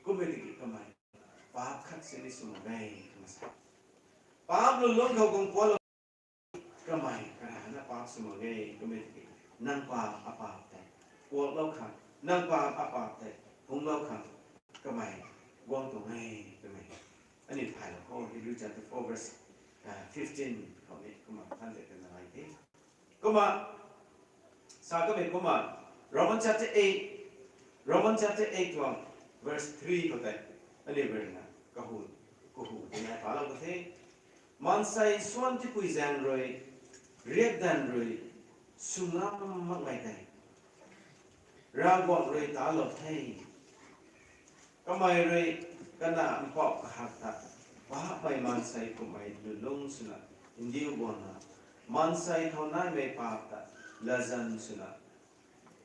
Kum e tiki kamei paap khat sini sw mak ge, kamei sa. Paap lulungc khou guang pualou, kamei karana paap sw mak ge, kum e tiki nang paap apaap tei kuaklou khang, nang paap apaap tei phungclou khang kamei guang tuang e, twmei aniu thaylou khou Hebrew chapter four verse fifteen khou ni kumna than tei twna nai the. Kumna sa kamei kumna Roman chapter eight, Roman chapter eight tuang verse three khou tei aniu guay ruina kahu, kahu tina palou ka the. Maansei suan tipui zaeng rui, riakdanv rui sw ngam makmei tei Ravguangc rui talou the. Kamei rui kanac mpouh kahak ta paapmei maansei kummei lulungc swna ndiu guangna, maansei khou naimei paap ta latzan swna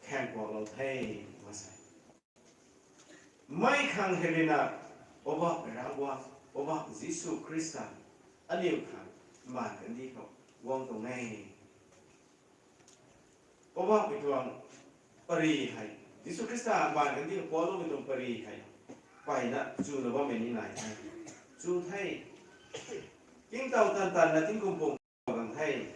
khaeng kuaklou the, kum sa. Mei khang hei ruina Poubauhmei Ravguangc, Poubauhmei Jisu Khrista aniu khang mbaanv kandih khou guang tuang e. Poubauhmei tuang pary hei, Jisu Khrista mbaanv kandih khou pualoumei tuang pary hei mpeyna chuna bammei ni nai the. Chu the. Ningtow tan tanna tingkum pum gang the.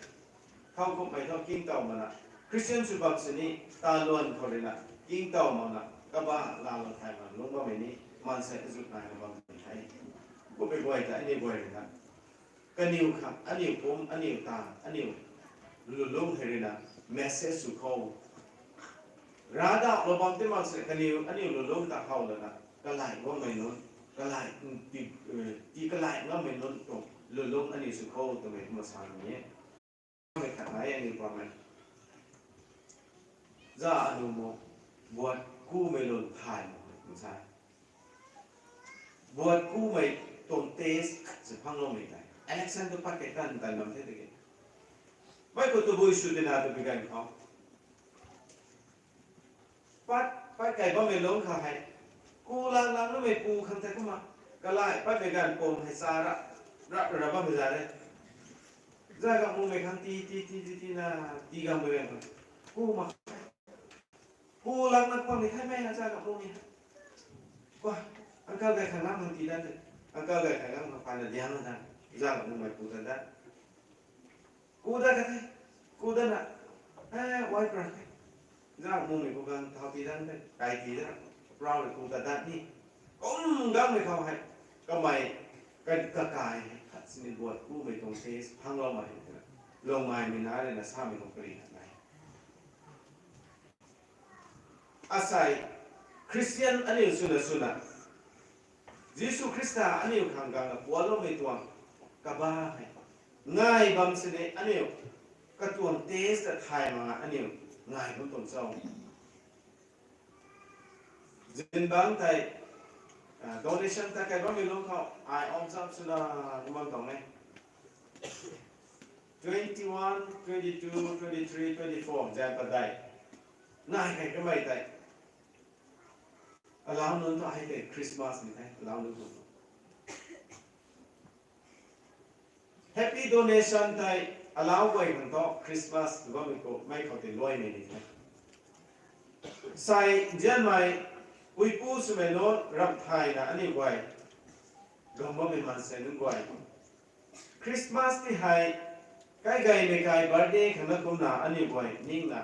Thowkumhmei thu ningtow makna, Khristian sw bam sini taluan khou ruina ningtow makna kabah laalou thay mak lungc bammei ni maansei kazut naina bam the. Kummei guay ta aniu guay ruina kaniw khang, aniu pumc, aniu taanv, aniu lulungc hei ruina message sw khou, ravdauhlou bam ti mak sini kaniw aniu lulungc ta how lana kalai guangmei nunc, kalai, ti, ti kalai ngammei nunc tuang lulungc aniu sw khou twmei kumna sa ni e. Mei khat nai aniu pamei, za anu mo, buat kumei lun thay mo kum sa. Buat kumei tuang taste khat si phangloumei tei election tu pat kei tan tan bam the tiki, mei khou tabui sw tina twbi ganv khou pat, pat kei bammei lungc khou hei, ku lang lang namei pu khang tei kumna, kalai patmei ganv pum hei cha ra, ra, ra bammei za re. Zay gam mumei khang ti, ti, ti, ti, tina, ti gammei ganv khou, ku mak, ku lang lang pammei theimei na zay gam mumei. Kwa, uncle gay khang lam khang ti dat te, uncle gay khang lam khang payna diang na ta, zay gam mumei pu ta dat. Ku dat ka the, ku datna, e, wai pra the. Zay gam mumei pu khang thau ti dat te, kai ti dat, proud ku ta dat ni. Kum gammei khou hei, kamei, ka, kakai hei khat sini buat kumei tuang taste phangloumei twna, lungmaimei na ruina samei tuang pary khat nai. Asei, Khristian aniu swna swna, Jisu Khrista aniu khang gangna pualoumei tuang kabah hei ngai bam sini aniu katuang taste ta thay makna aniu ngai bam tuang cho. Zingbangc tei, donation ta kai bammei lungc khou ai observe swna kumna tuang e. Twenty-one, twenty-two, twenty-three, twenty-four zan padeih nai kei kamei tei, alau nunc thu hei tei Christmas ni the, alau nunc thu Happy donation tei alau guay khang thu Christmas tw bammei khou mei khou tei luaimei ni the. Sai nzianmei puipu swmei nunc ramh thayna aniu guay, gam bammei maansei nunc guay, Christmas ti hei, kaigaymei kai birthday khang na kumna aniu guay ningna,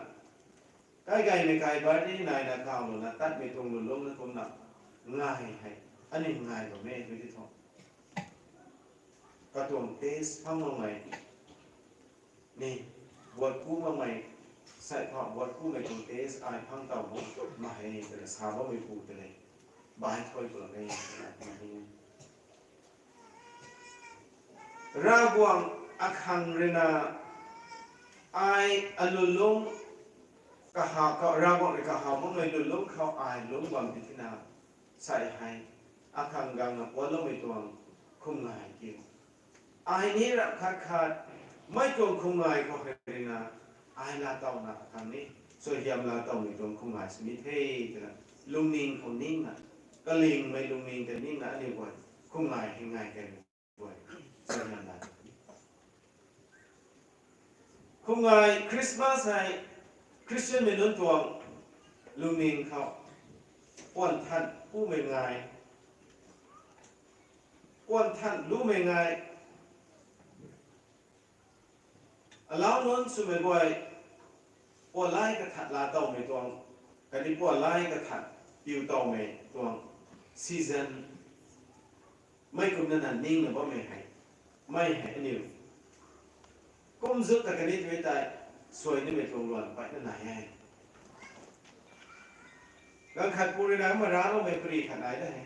kaigaymei kai birthday naina khang luna tatmei tuang lulungc na kumna ngai hei, aniu ngai bam e tw ti thu, katuang taste phang makmei ni, buat ku makmei, sai phang buat kumei tuang taste ai phang taw bo, ma hei twna sa bammei pu tei, bai thuy ku la e, twna ni. Ravguangc akhang ruina, ai alulungc, kaha, ka, Ravguangc rui kaha makmei lulungc khou ai lungc bam ti tina, sai hei, akhang gangna puanloumei tuang khumngai kiu. Ai ni rap khat khat, mei tuang khumngai khou hei ruina, ai laatowna akhang ni, suaihiam laatowmei tuang khumngai sini the, twna, lungning khou ningna, kalingmei lungning ta ningna aniu guay, khumngai hei ngai kan guay, suaihiam laa. Khumngai Christmas hei, Christianmei nunc tuang lungning khou, puan than pumei ngai, puan than lumei ngai, alau nunc swmei guay, pualai kathat laatowmei tuang, khatni pualai kathat piu towmei tuang season, mei kumna na ningna bammei hei, mei hei aniu kum zut ta kani tei tei, suai nimei tuang luan paina nai e. Ganv khat pu ruina marac loumei pari khat nai da he.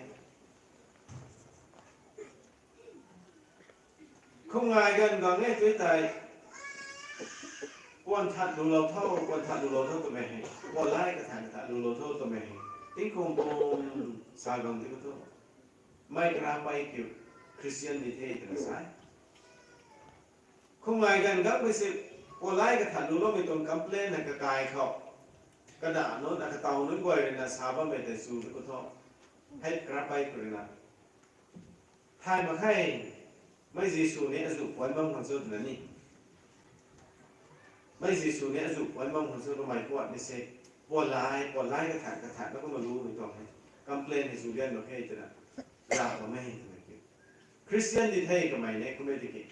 Khumngai ganv gang e tei tei, puan that lulou tho, puan that lulou tho twmei hei, pualai kathat kathat lulou tho twmei hei, tingkum pum sa gang ti khou thu, mei karapei kiu, Christian ni the twna sa e. Khumngai ganv gangmei si, pualai kathat luloumei tuang complain hei kakai khou, kana nunc, akatow nunc guay ruina sa bammei tei chu ti khou thu, hei karapei khou ruina, thay mak khe, mei Jisu ni azuh puan bam khang cho twna ni, mei Jisu ni azuh puan bam khang cho kamei puat ni se, pualai, pualai kathat kathat na kumna lumei tuang hei, complain hei chu lian mak khe twna, la kamei twmei ki, Christian di the kamei ni kummei tiki,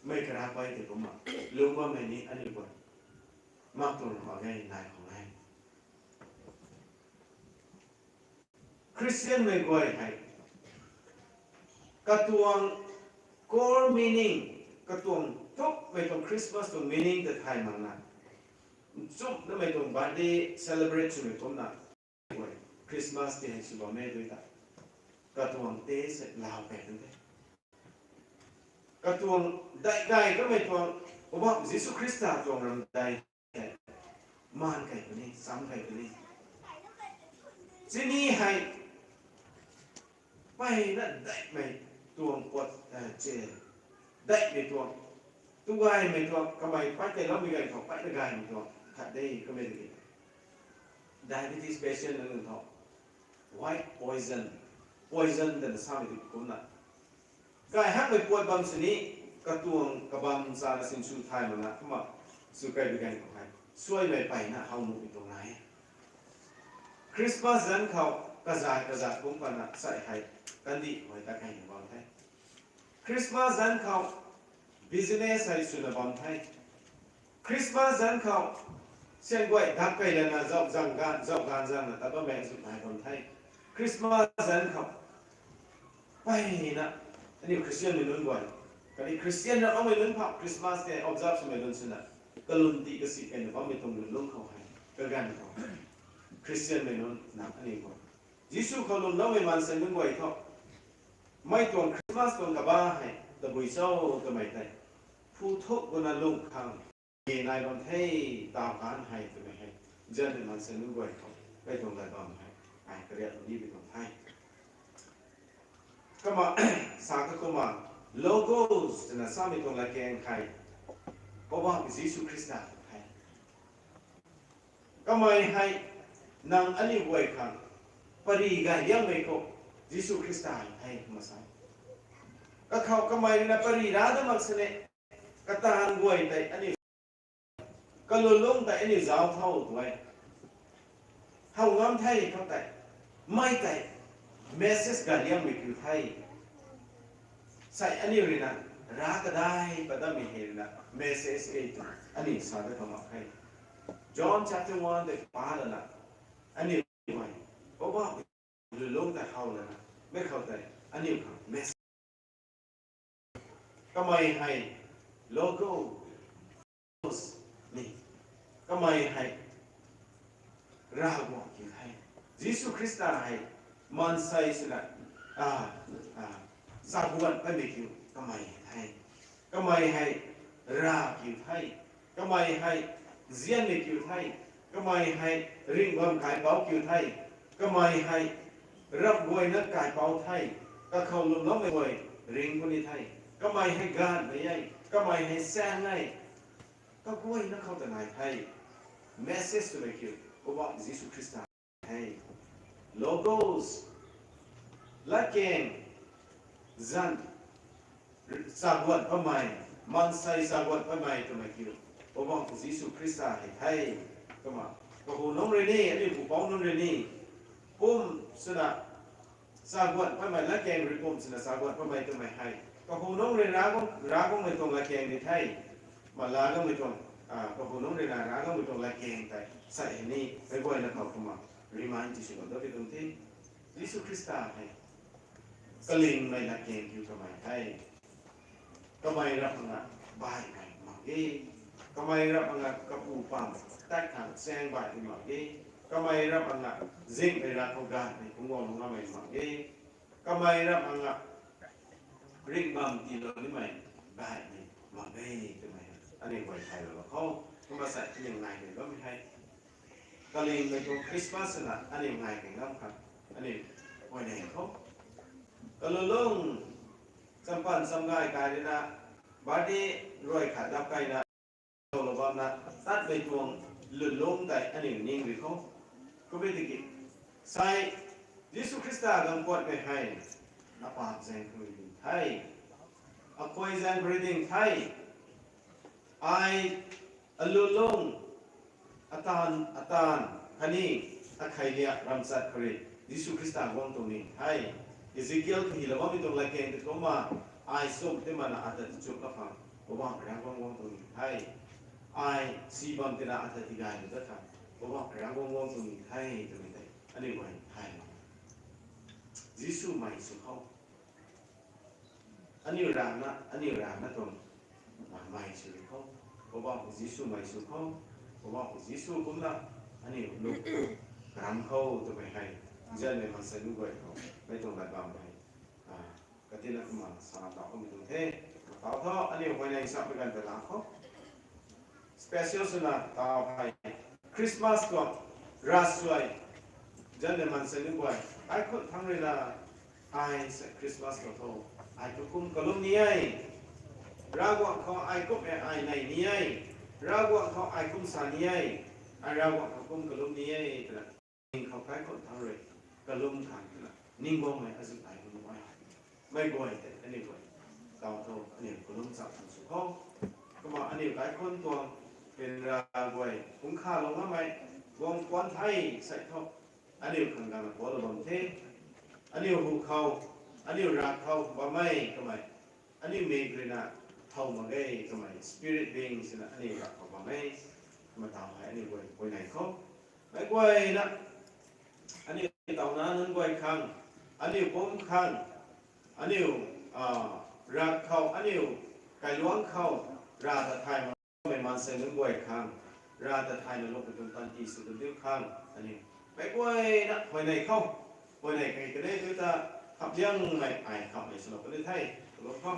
mei karapei tei kumna lungc bammei ni aniu guay, mak tuang khou e, nai khou e. Christianmei guay hei, katuang core meaning, katuang thukmei tuang Christmas tuang meaning ta thay makna, nchumhna mei tuang birthday celebrate swmei kumna, Christmas ti hei sw bam e tui ta, katuang taste lau kei kan the. Katuang daih gay kamei tuang, Poubauh Jisu Khrista tuang ramdai hei, maan kei puni, cham kei puni. Chini hei, mpeyna daihmei tuang puat, eh, che, daihmei tuang, tu gaymei tuang, kamei pat keiloumei gay khou pat na gaymei tuang khat de kamei tiki, diabetes patient nunc thu, white poison, poison twna samei tu kumna, gay hakmei puat bam sini, katuang kabam chana sinsw thay makna kumna, sw kei bi gan khou hei, suaimei mpeyna how nuhmei tuang nai e. Christmas zanc khou, kazat kazat kum pana sai hei, kandih hei ta kei na bam the. Christmas zanc khou, business hei swna bam the. Christmas zanc khou, sian guay dak kei lana zauh zang gan, zauh gan zangna tat bammei azuh nai bam the. Christmas zanc khou, mpeyna, aniu Christianmei nunc guay, khatni Christian rau aumei nunc phau Christmas tei observe swmei nunc swna, kalun ti kasi kei na bammei tuang lungc khou hei, kaganv khou hei, Christianmei nunc nang aniu guay, Jisu khou lwmloumei maansei nunc guay thu, mei tuang Christmas tuang kaba hei tabui cho twmei tei, phu thuk guna lung khang, e nai bam the, taw kan hei twmei hei, zanmei maansei nunc guay khou, mei tuang lat bam hei, ai kariak ni bi tuang the. Kumna, sa ka kumna, Logos twna samei tuang latkaeng hei, Poubauhmei Jisu Khrista tuang the. Kamei hei, nang aniu guay khang, pary gay liangmei khou, Jisu Khrista hei the kumna sa. Kakhou kamei ruina pary ra da mak sini, kataanv guay tei aniu, kalulungc tei aniu zauc tho tu e. How ngam the khou tei, mei tei, message gay liangmei kiu the. Sai aniu ruina, Rav kadai pat dammei hei na message e tw aniu sa dat khou mak khe. John chapter one tei pa lana aniu hei, Poubauhmei lulungc tei how lana, mei khou tei aniu khang message. Kamei hei Logos ni. Kamei hei Ravguangc kiu the. Jisu Khrista hei maansei swna, a, a, chaguan patmei kiu kamei the. Kamei hei Rav kiu the. Kamei hei nzianmei kiu the. Kamei hei ringh bam kaipouc kiu the. Kamei hei ramh guayna kaipouc the. Kakhou lwmloumei guay ringh puni the. Kamei hei ganhmei e. Kamei hei saeng e. Kaguayna khou ta nai the. Message twmei kiu Poubauhmei Jisu Khrista the. Logos, latkaeng, zanc, chaguan patmei, maansei chaguan patmei twmei kiu Poubauhmei Jisu Khrista hei the. Kumna kahu nunc rui ni, aniu pupouc nunc rui ni, pum swna chaguan patmei, latkaeng rui pum swna chaguan patmei twmei hei kahu nunc rui Ravguangc, Ravguangcmei tuang latkaeng di the. Ma Ravguangcmei tuang, a, kahu nunc rui na Ravguangcmei tuang latkaeng tei sa hei ni, meic guayna khou kumna remind ti swlou dat ti tuang the. Jisu Khrista hei kalingmei latkaeng kiu kamei the. Kamei rap nga baihmei mak ge. Kamei rap nga kapu pam tak thang chaeng baihmei mak ge. Kamei rap nga zinghmei Rav khou ganhmei phungc guang ngammei mak ge. Kamei rap nga ringh bam tiilou nimei baihmei mak ge twmei aniu guay thaylou khou, kumna sa aniu ngai key bammei hei kalingmei tuang Christmas swna aniu ngai key ngam khang aniu huayney khou kalulung champan chamgay kai rina, birthday ruai khat dap kaina lou bamna tatmei tuang lulung tei aniu ning ri khou. Kumna tiki sai Jisu Khrista ganv kuatmei hei apaap zaeng khou rui ding the, akhuay zaeng khou rui ding the. Ai alulung, ataanv, ataanv khatni akhei liak ramchat khou rui Jisu Khrista guang tuang ni the. Ezekiel kahilou bammei tuang latkaeng tei kumna, ai sum ti mana ata tichuk ka khang Poubauhmei Ravguangc guang tuang ni the. Ai si bam tina ata tigaylou dat khang Poubauhmei Ravguangc guang tuang ni the twmei tei aniu guay thay mak. Jisumei sw khou, aniu rana, aniu rana tuang mei sw ri khou, Poubauhmei Jisumei sw khou, Poubauhmei Jisu kumna aniu lu karam khou twmei hei, nzianmei maansei nunc guay khou mei tuang lat bam hei, a, katina kumna sana tau kummei tuang the. Tau tho, aniu huayney sapmei ganv ta la khou special swna tau hei Christmas tuang ravsuai, nzianmei maansei nunc guay, ai khun thangc rui na, ai sa Christmas khou tho, ai tu kum kalum ni e, Ravguangc khou ai kum e ai nei ni e, Ravguangc khou ai kum sa ni e, ai Ravguangc khou kum kalum ni e twna ning khou kai khun thangc rui kalum khang twna ning guangmei azuh ai kum e. Mei guay tei aniu guay tau tho, aniu kalum chap khang sw khou, kumna aniu kaikhunc tuang ryanra guay phungc khalou ngammei guang puan the sei tho, aniu khang gana pualou bam the. Aniu hu khou, aniu rak khou bammei kamei, aniu mik rui na thow mak ge kamei, spirit being swna aniu rak khou bam e. Kumna tau hei aniu guay huayney khou, meic guayna aniu tauna nunc guay khang, aniu pumc khang, aniu, a, rak khou, aniu kailuangc khou, Rav ta thay makmei maansei nunc guay khang, Rav ta thayna lungmei tuang panty sw tu diu khang, aniu meic guayna huayney khou, huayney kei kanei tu ta, khap liangmei ai khammei swlou puni the, kalum khou.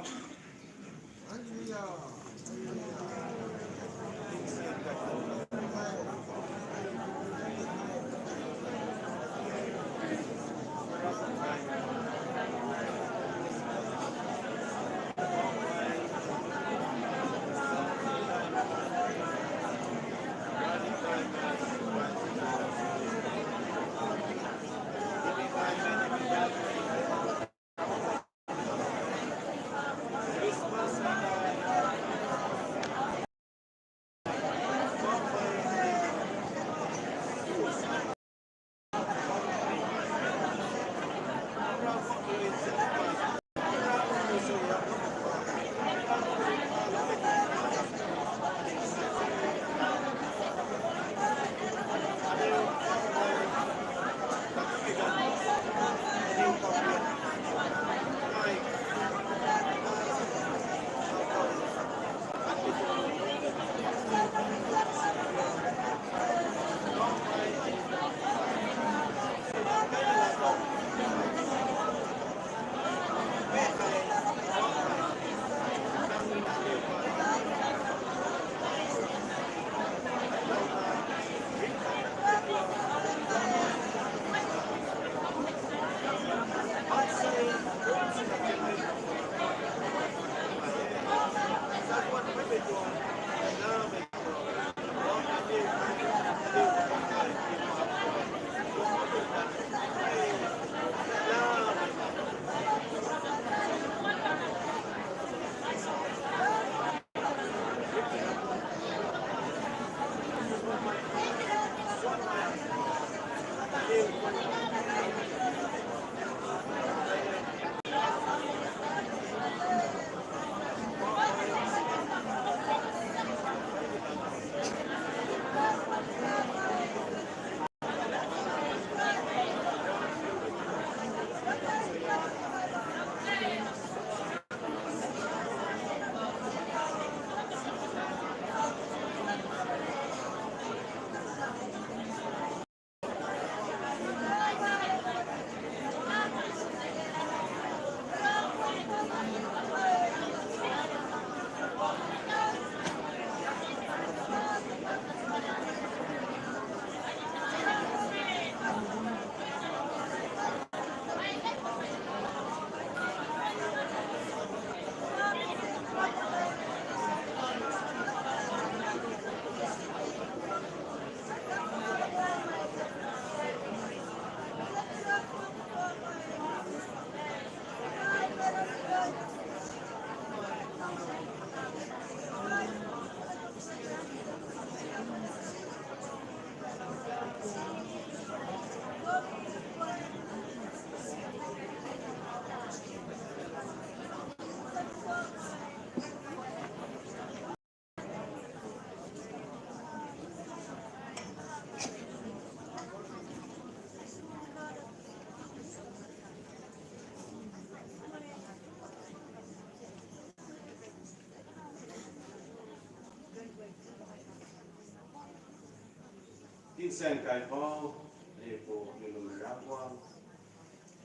Tingsaeng kai khou, aniu Pu, aniu Lwmmei Ravguangc,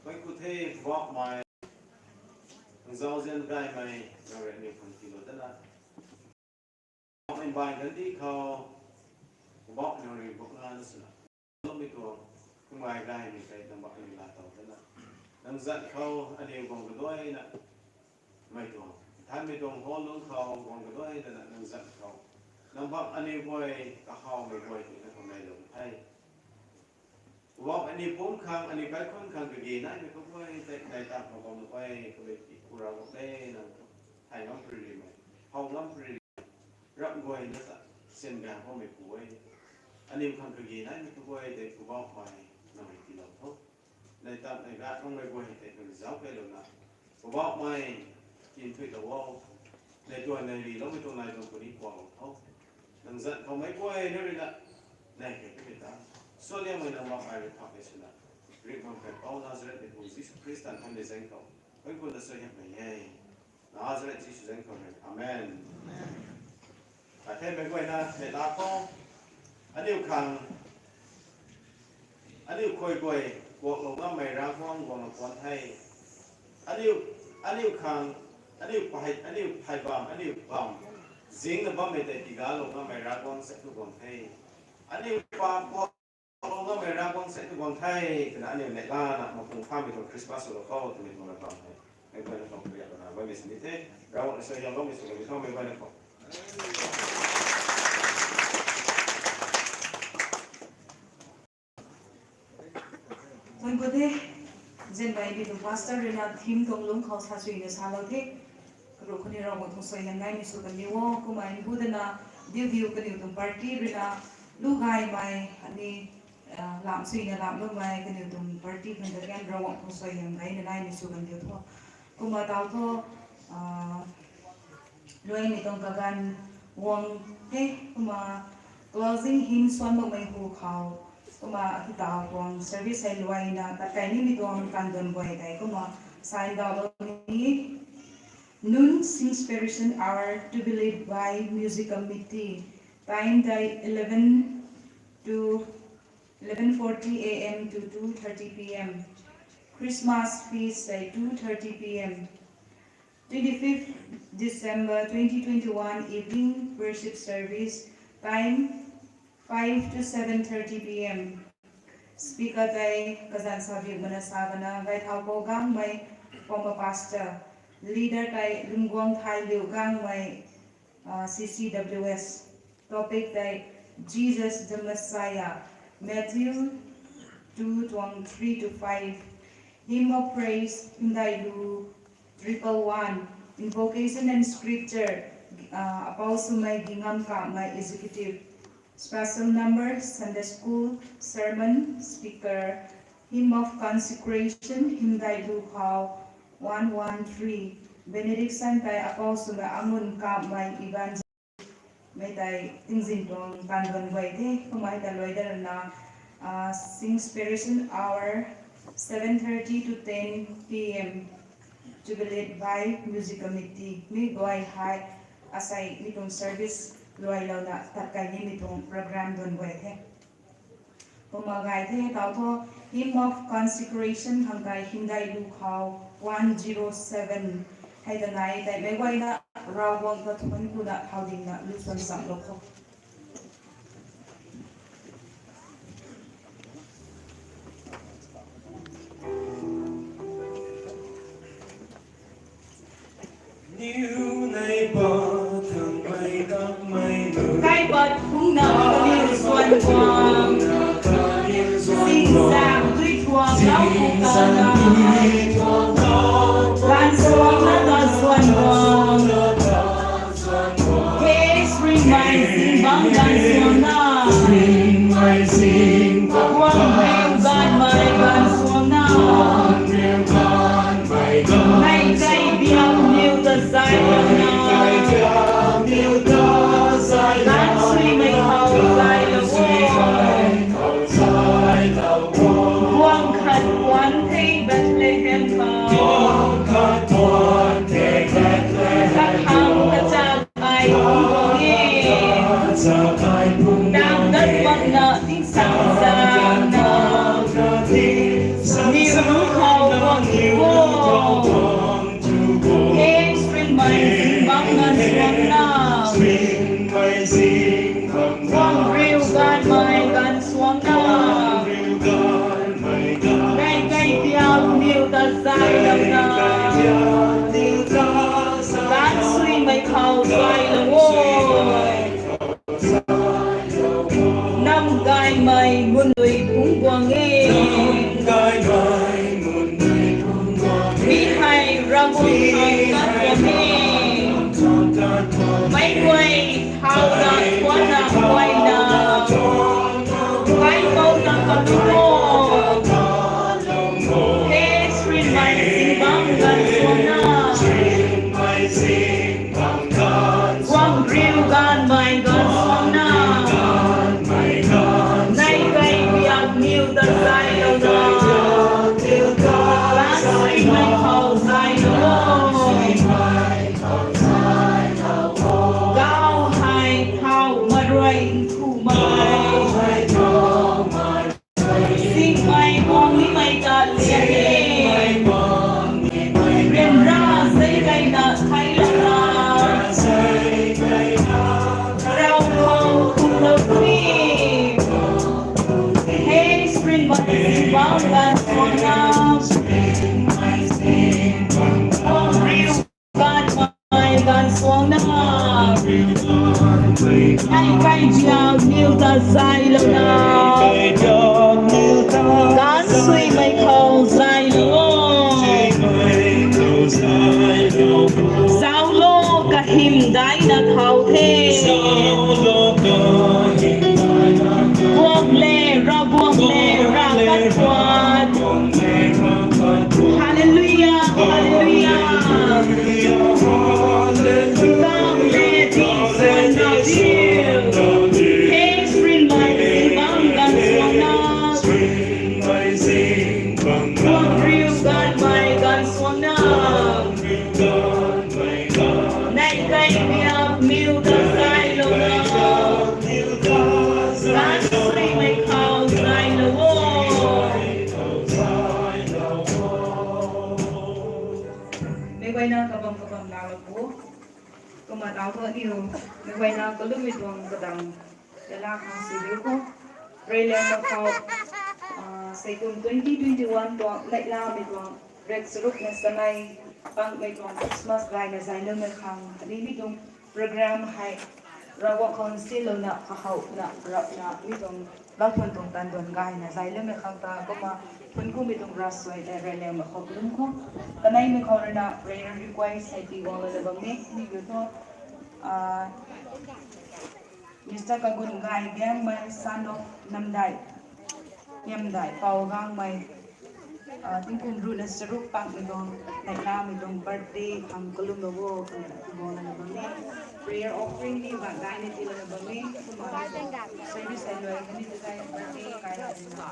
mei ku the Poubauhmei, nang zauzian gaymei, nang rui aniu khang tiilou dana, Poubauhmei mbaanv kandih khou, Poubauhmei nang rui buk na na swna, loumei tuang, kumna gaymei tei nang bak aniu laa tow dana, nang zanc khou aniu guang kaduaina, mei tuang, thanmei tuang hall lungc khou guang kaduai dana nang zanc khou, nang bak aniu guay, kahawmei guay twna kamei lung the. Poubauhmei, aniu pumc khang, aniu kaikhunc khang kage naimei kaguay tei, nai tak khou bam guay, kamei pi pura bam le nang, thay ngam pary rimei, how ngam pary rimei, ramh guay na ta, syan ga bammei pu e. Aniu khang kage naimei kaguay tei Poubauhmei, nang rui tiilou tho. Nai tak nai gat nang mei guay tei nang zauc kailouna, Poubauhmei, kin thuilou o. Nai tuan nai riloumei tuang nai tuang puni kuaklou tho. Nang zanc khou meic guay na rui na, nai kei twmei ta, sualiangmei nang bak ai rui phak kei swna, ringhmei Poubauh Nazaretmei pu Jisu Khrista nthanmei zaeng khou, mei pu na suaihiamhmei e. Nazaret Jisu zaeng khou rui. Amen. Kathei mei guayna neihla khou, aniu khang, aniu khuay guay, kuaklou ngammei Ravguangc guangna puan the. Aniu, aniu khang, aniu phay, aniu phay bam, aniu bam, zingna bammei tei tigalou ngammei Ravguangc sa tu guang the. Aniu pa kuak Lou ngammei Ravguangc sa tu guang the, twna aniu neihlana, mapung phamei tuang Christmas swlou khou twmei tuang na bam the. Meic guayna tuang pariak lana bammei sini the, Ravguangc na suaihiamloumei sw lou tho meic guayna khou. Thuanc ku the, zanbaimei tuang pastor rui na theme tuang lungc khou sa suina salou the. Karuh khou ni Ravguangc tuang suaihiam naimei sw kandiu o, kumna mbu dana, diu diu kaniw tuang party rui na, lu gaymei, ani, lam suina lamloumei kaniw tuang party khang ta kan Ravguangc tuang suaihiam gayna naimei sw kandiu tho. Kumna tau tho, luaimei tuang kaganv guang the, kumna closing hymn suanloumei hu khou, kumna akitau tuang service hei luaina tat kai nimei tuang kandun guay tei kumna sa ndauhlou ni. Noon Sing Inspiration Hour to be led by Music Committee. Time tei eleven to eleven forty A M to two thirty P M. Christmas feast tei two thirty P M. Twenty-fifth December twenty twenty-one evening worship service, time five to seven thirty P M. Speaker tei kazanc sabik mana sa bana Gaithaukou Gangmei, former pastor. Leader tei Lungguang Thailiu Gangmei, C C W S. Topic tei Jesus the Messiah, Matthew two tuang three to five. Hymn of Praise, Hymdaihlu triple one, Invocation and Scripture, Apou Swmei Gingamv Kamei, Executive. Special number, Sunday School, Sermon, Speaker, Hymn of Consecration, Hymdaihlu khou one one three, Benediction tei Apou Swmei Angun Kamei, Evangelist. Mei tei tingzin tuang kandun guay the, kumna ta luai dana, Sing Inspiration Hour, seven thirty to ten P M, to be led by Music Committee. Mi guay hei, asei mi tuang service luailouna tat kai nimei tuang program dun guay the. Kumna gay the tau tho, Hymn of Consecration khang tei Hymdaihlu khou one zero seven. Hei ta nai tei meic guayna Ravguangc ta thuanc kuna thau dingna lu suan chamlou kho. Niw nei pat thangmei takmei lu. Kaipat phungna kaniw suan guang. Zingsang dui thuang nau pukana. Ganv suang na ta suan guang. He, ringmei zingbangc ganv suang na. Ringmei zing. Guang riu ganvmei ganv suang na. Mei kai biak niw ta zay lou na. Ganv suimei khou zay lou o. Guang khat guang the Bethlehem khou. Kakhang kachak ai guang e. ganv suangna, guang riu ganvmei ganv suangna, nei kaibiak niw ta zaylouna, ganv suimei khou zaylou o. Nam gaymei mun nui phungc guang e. Mi hei Ravguangc khang tat guang e. Meic guay thau na thuanna guayna, kaipouc na kalum o. He srinmei zingbangc ganv suangna, guang riu ganvmei ganv suangna, nei kaibiak niw ta zaylouna, ganv suimei khou zaylou o. Gau hei thau maruai nthumei, singmei guang nimei ta liang e. Ryanra zei kaina theilouna, rav khou kumlou ni. He srinmei zingbangc ganv suangna, guang riu ganvmei ganv suangna, nei kaibiak niw ta zaylouna, ganv suimei khou zaylou o. Zauclo, kahym daina thau the. Guang le, Ravguangc le, ravkat tuat. Hallelujah, hallelujah. Guang le, tingsuan na diu. He srinmei zingbangc ganv suangna, guang riu ganvmei ganv suangna, nei kaibiak niw ta zaylouna, ganv suimei khou zaylou o. Meic guayna kabam kabam laalou pu. Kumna tau thu aniu meic guayna kalummei tuang kadam neihla khang sw diu kho. Reyliangmei khou, ah, seikum twenty twenty-one tuang neihlamei tuang rek charuk na sanei pangmei tuang Christmas gayna zayloumei khang aniu mi tuang program hei Ravguangc khou nsinlouna kahouna rapna mi tuang lau thuan tuang tan duan gayna zayloumei khang ta kumna thuan kumei tuang ravsuai tei reyliangmei khou kalum kho. Kaneimei khou ruina prayer request hei tii guang lana bam e, mi kiu thu, ah, Mister Kagun Gay Gangmei, son of Namdai, Namdai Pau Gangmei, ah, tingkum ruhna charuk pangmei tuang neihlamei tuang birthday khang kalummei o twna tii guang lana bam e. Prayer offering ni bangc gayna tii lana bam e. Kumna service hei luai kani tu tei birthday kai lana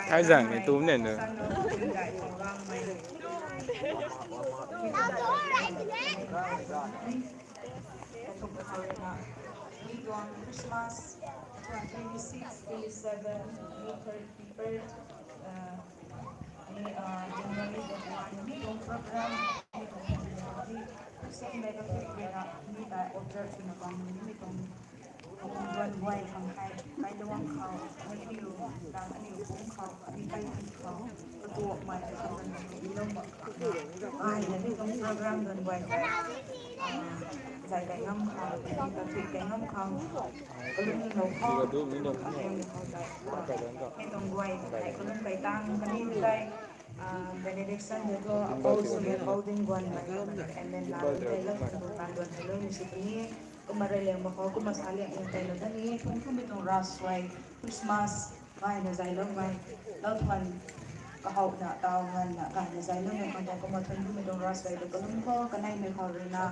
Thaizang ni tum ne nu. Christmas, twenty-six, twenty-seven, thirty-first, uh, January twenty-one, mi tuang program, mi tuang program, mi tuang program, mi tuang observe twna bam, mi tuang Kaguang guay khang hei, kailuang khou, aniu, nang aniu pum khou, aniu kai khou, katuakmei, katuakmei, ilou mak khou, ai, aniu tuang program guang guay khou, ah, zay kai ngam khou, aniu kathuic kai ngam khou, kalum lou khou, kalum khou zay, aniu tuang guay khou, kalum kai tang, kaniw tei, ah, benediction de thu, apou sw le, apou ding guan mei, and then, la, tei la, tu tan duan, hello, ni si ni, Kumna reyliangmei khou, kumna sa liang ni tei lou da ni, thun kumhmei tuang ravsuai, Christmas, gayna zayloumei, lau thuan, kahouna, taw nganvna, gayna zayloumei khang tei kumna thun kumhmei tuang ravsuai, lou kalum khou, kaneimei khou ruina,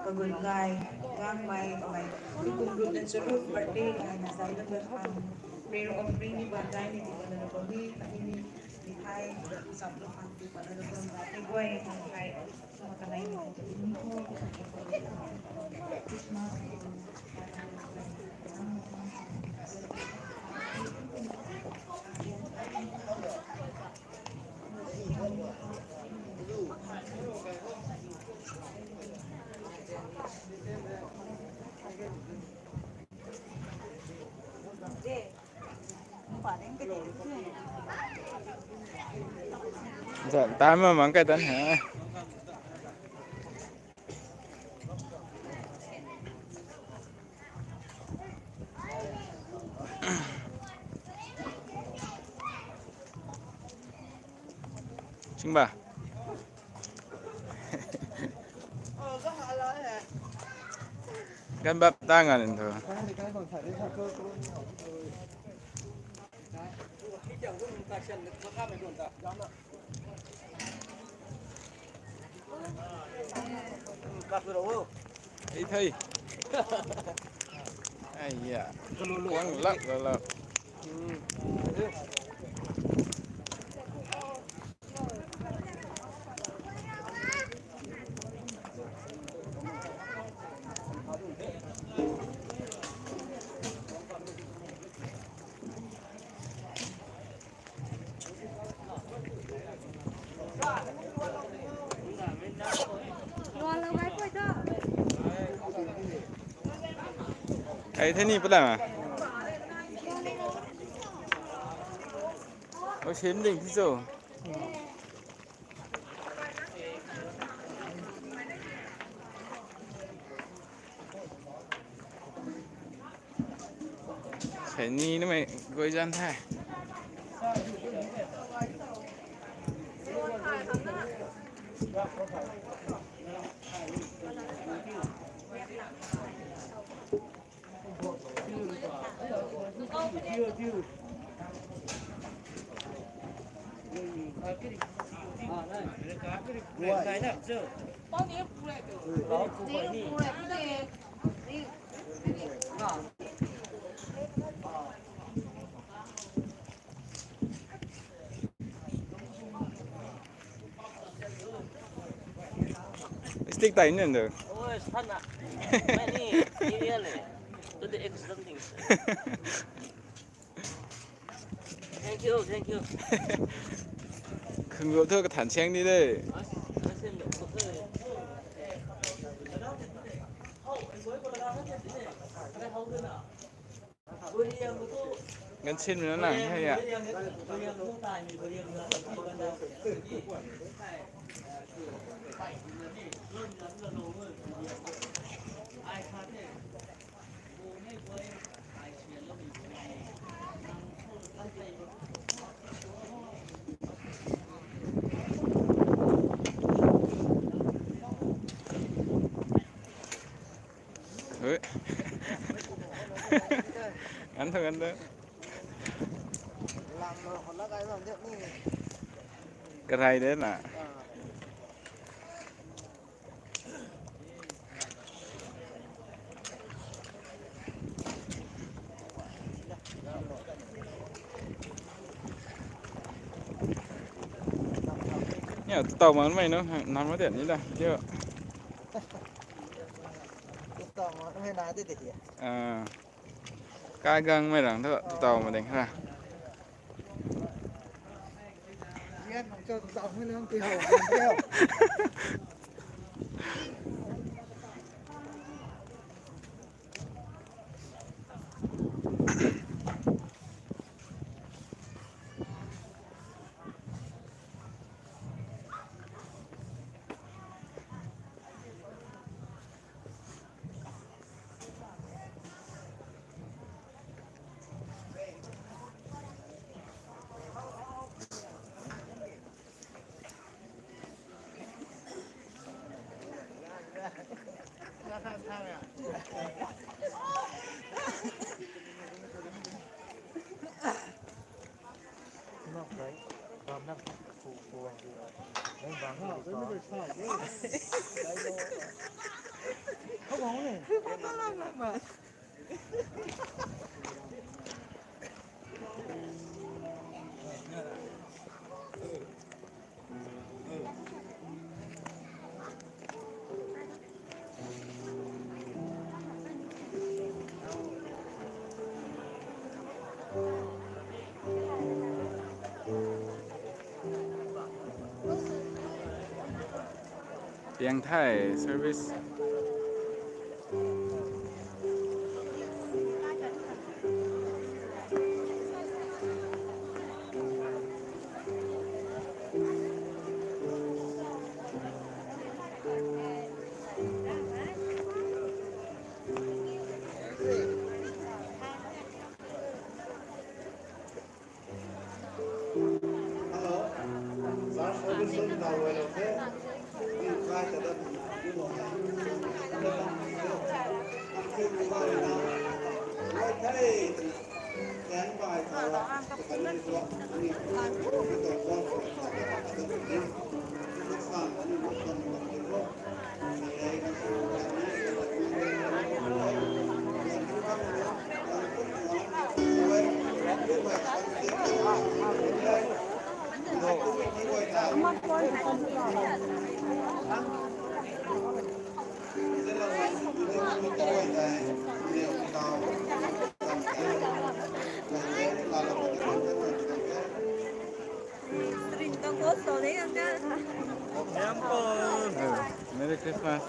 Kagun Gay, Gangmei, kamei, kum ruhna charuk, birthday, gayna zayloumei khang, prayer offering ni, bam dai ni, ti kana lou ni, kani ni, mithai, sap lou khang, ti kana lou khang, ti guay, khang, hai, Kumna kanei ni, Christmas, Zan tan ma mang kai tan ha. Chingba. Ganv bap ta nga nin thu. Ei thei. Ai ya. Kuang lak lak lak. Ai thei ni pala. O, sim ding thi cho. Sei ni numei guay zan the. Stick tai nen de. Oh, sana. Many, many le. To the extent things. Thank you, thank you. Khang gu thu kathan siang ni de. Ganv sin na nang hei ya. Ui. Ngan thu, ngan thu. Karai de na. Ya, tau man mei no, nam ma tian ni da, video. Tau man mei na de de ya. Ah. Kai gang mei rang thu, tau ma ding ha. Piang thei service. Merry Christmas.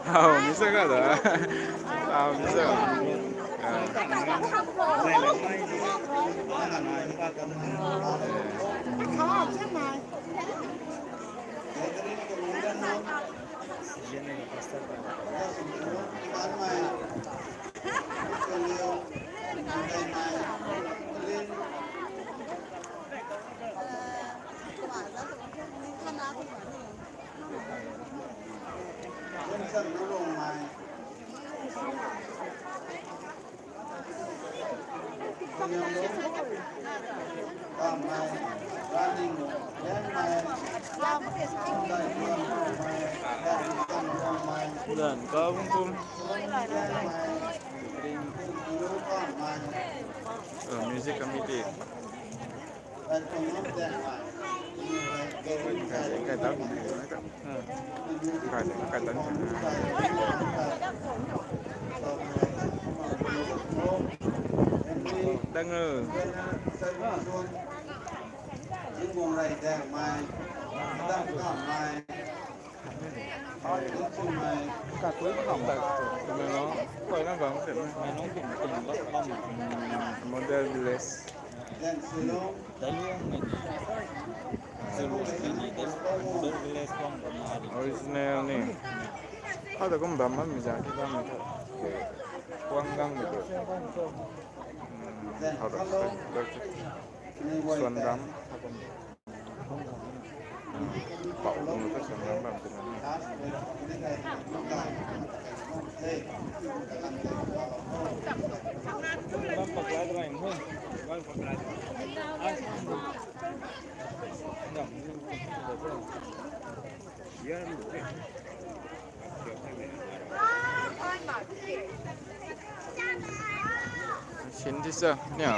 Hau ni sa ka da. Hau ni sa. Dan ka bung kum. Music committee. Model village. Original ni. How to come bam mi ja ki bam mi tho. Kuang gang mi tho. How to say? Suan dam. Pau lung ka suan dam bam tina ni. Sin di sa nia.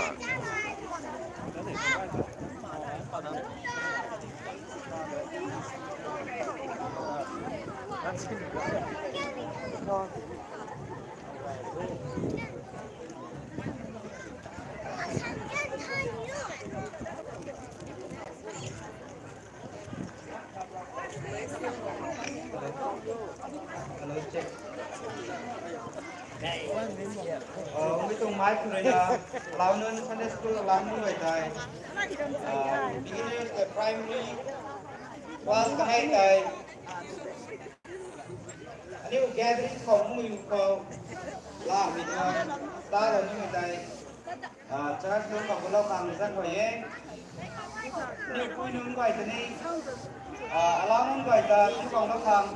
Hello, check. Oh, mi tuang mic khou rui na, alau nunc Sunday school alau nunc rui tei, ah, beginners, eh, primary class kanei tei, aniu gathering khou mui khou, la mi na, ta la nunc tei, ah, church nunc khou lou khang zan khou ye. Aniu pui nunc guay tei ni, ah, alau nunc guay ta, aniu khou lou khang.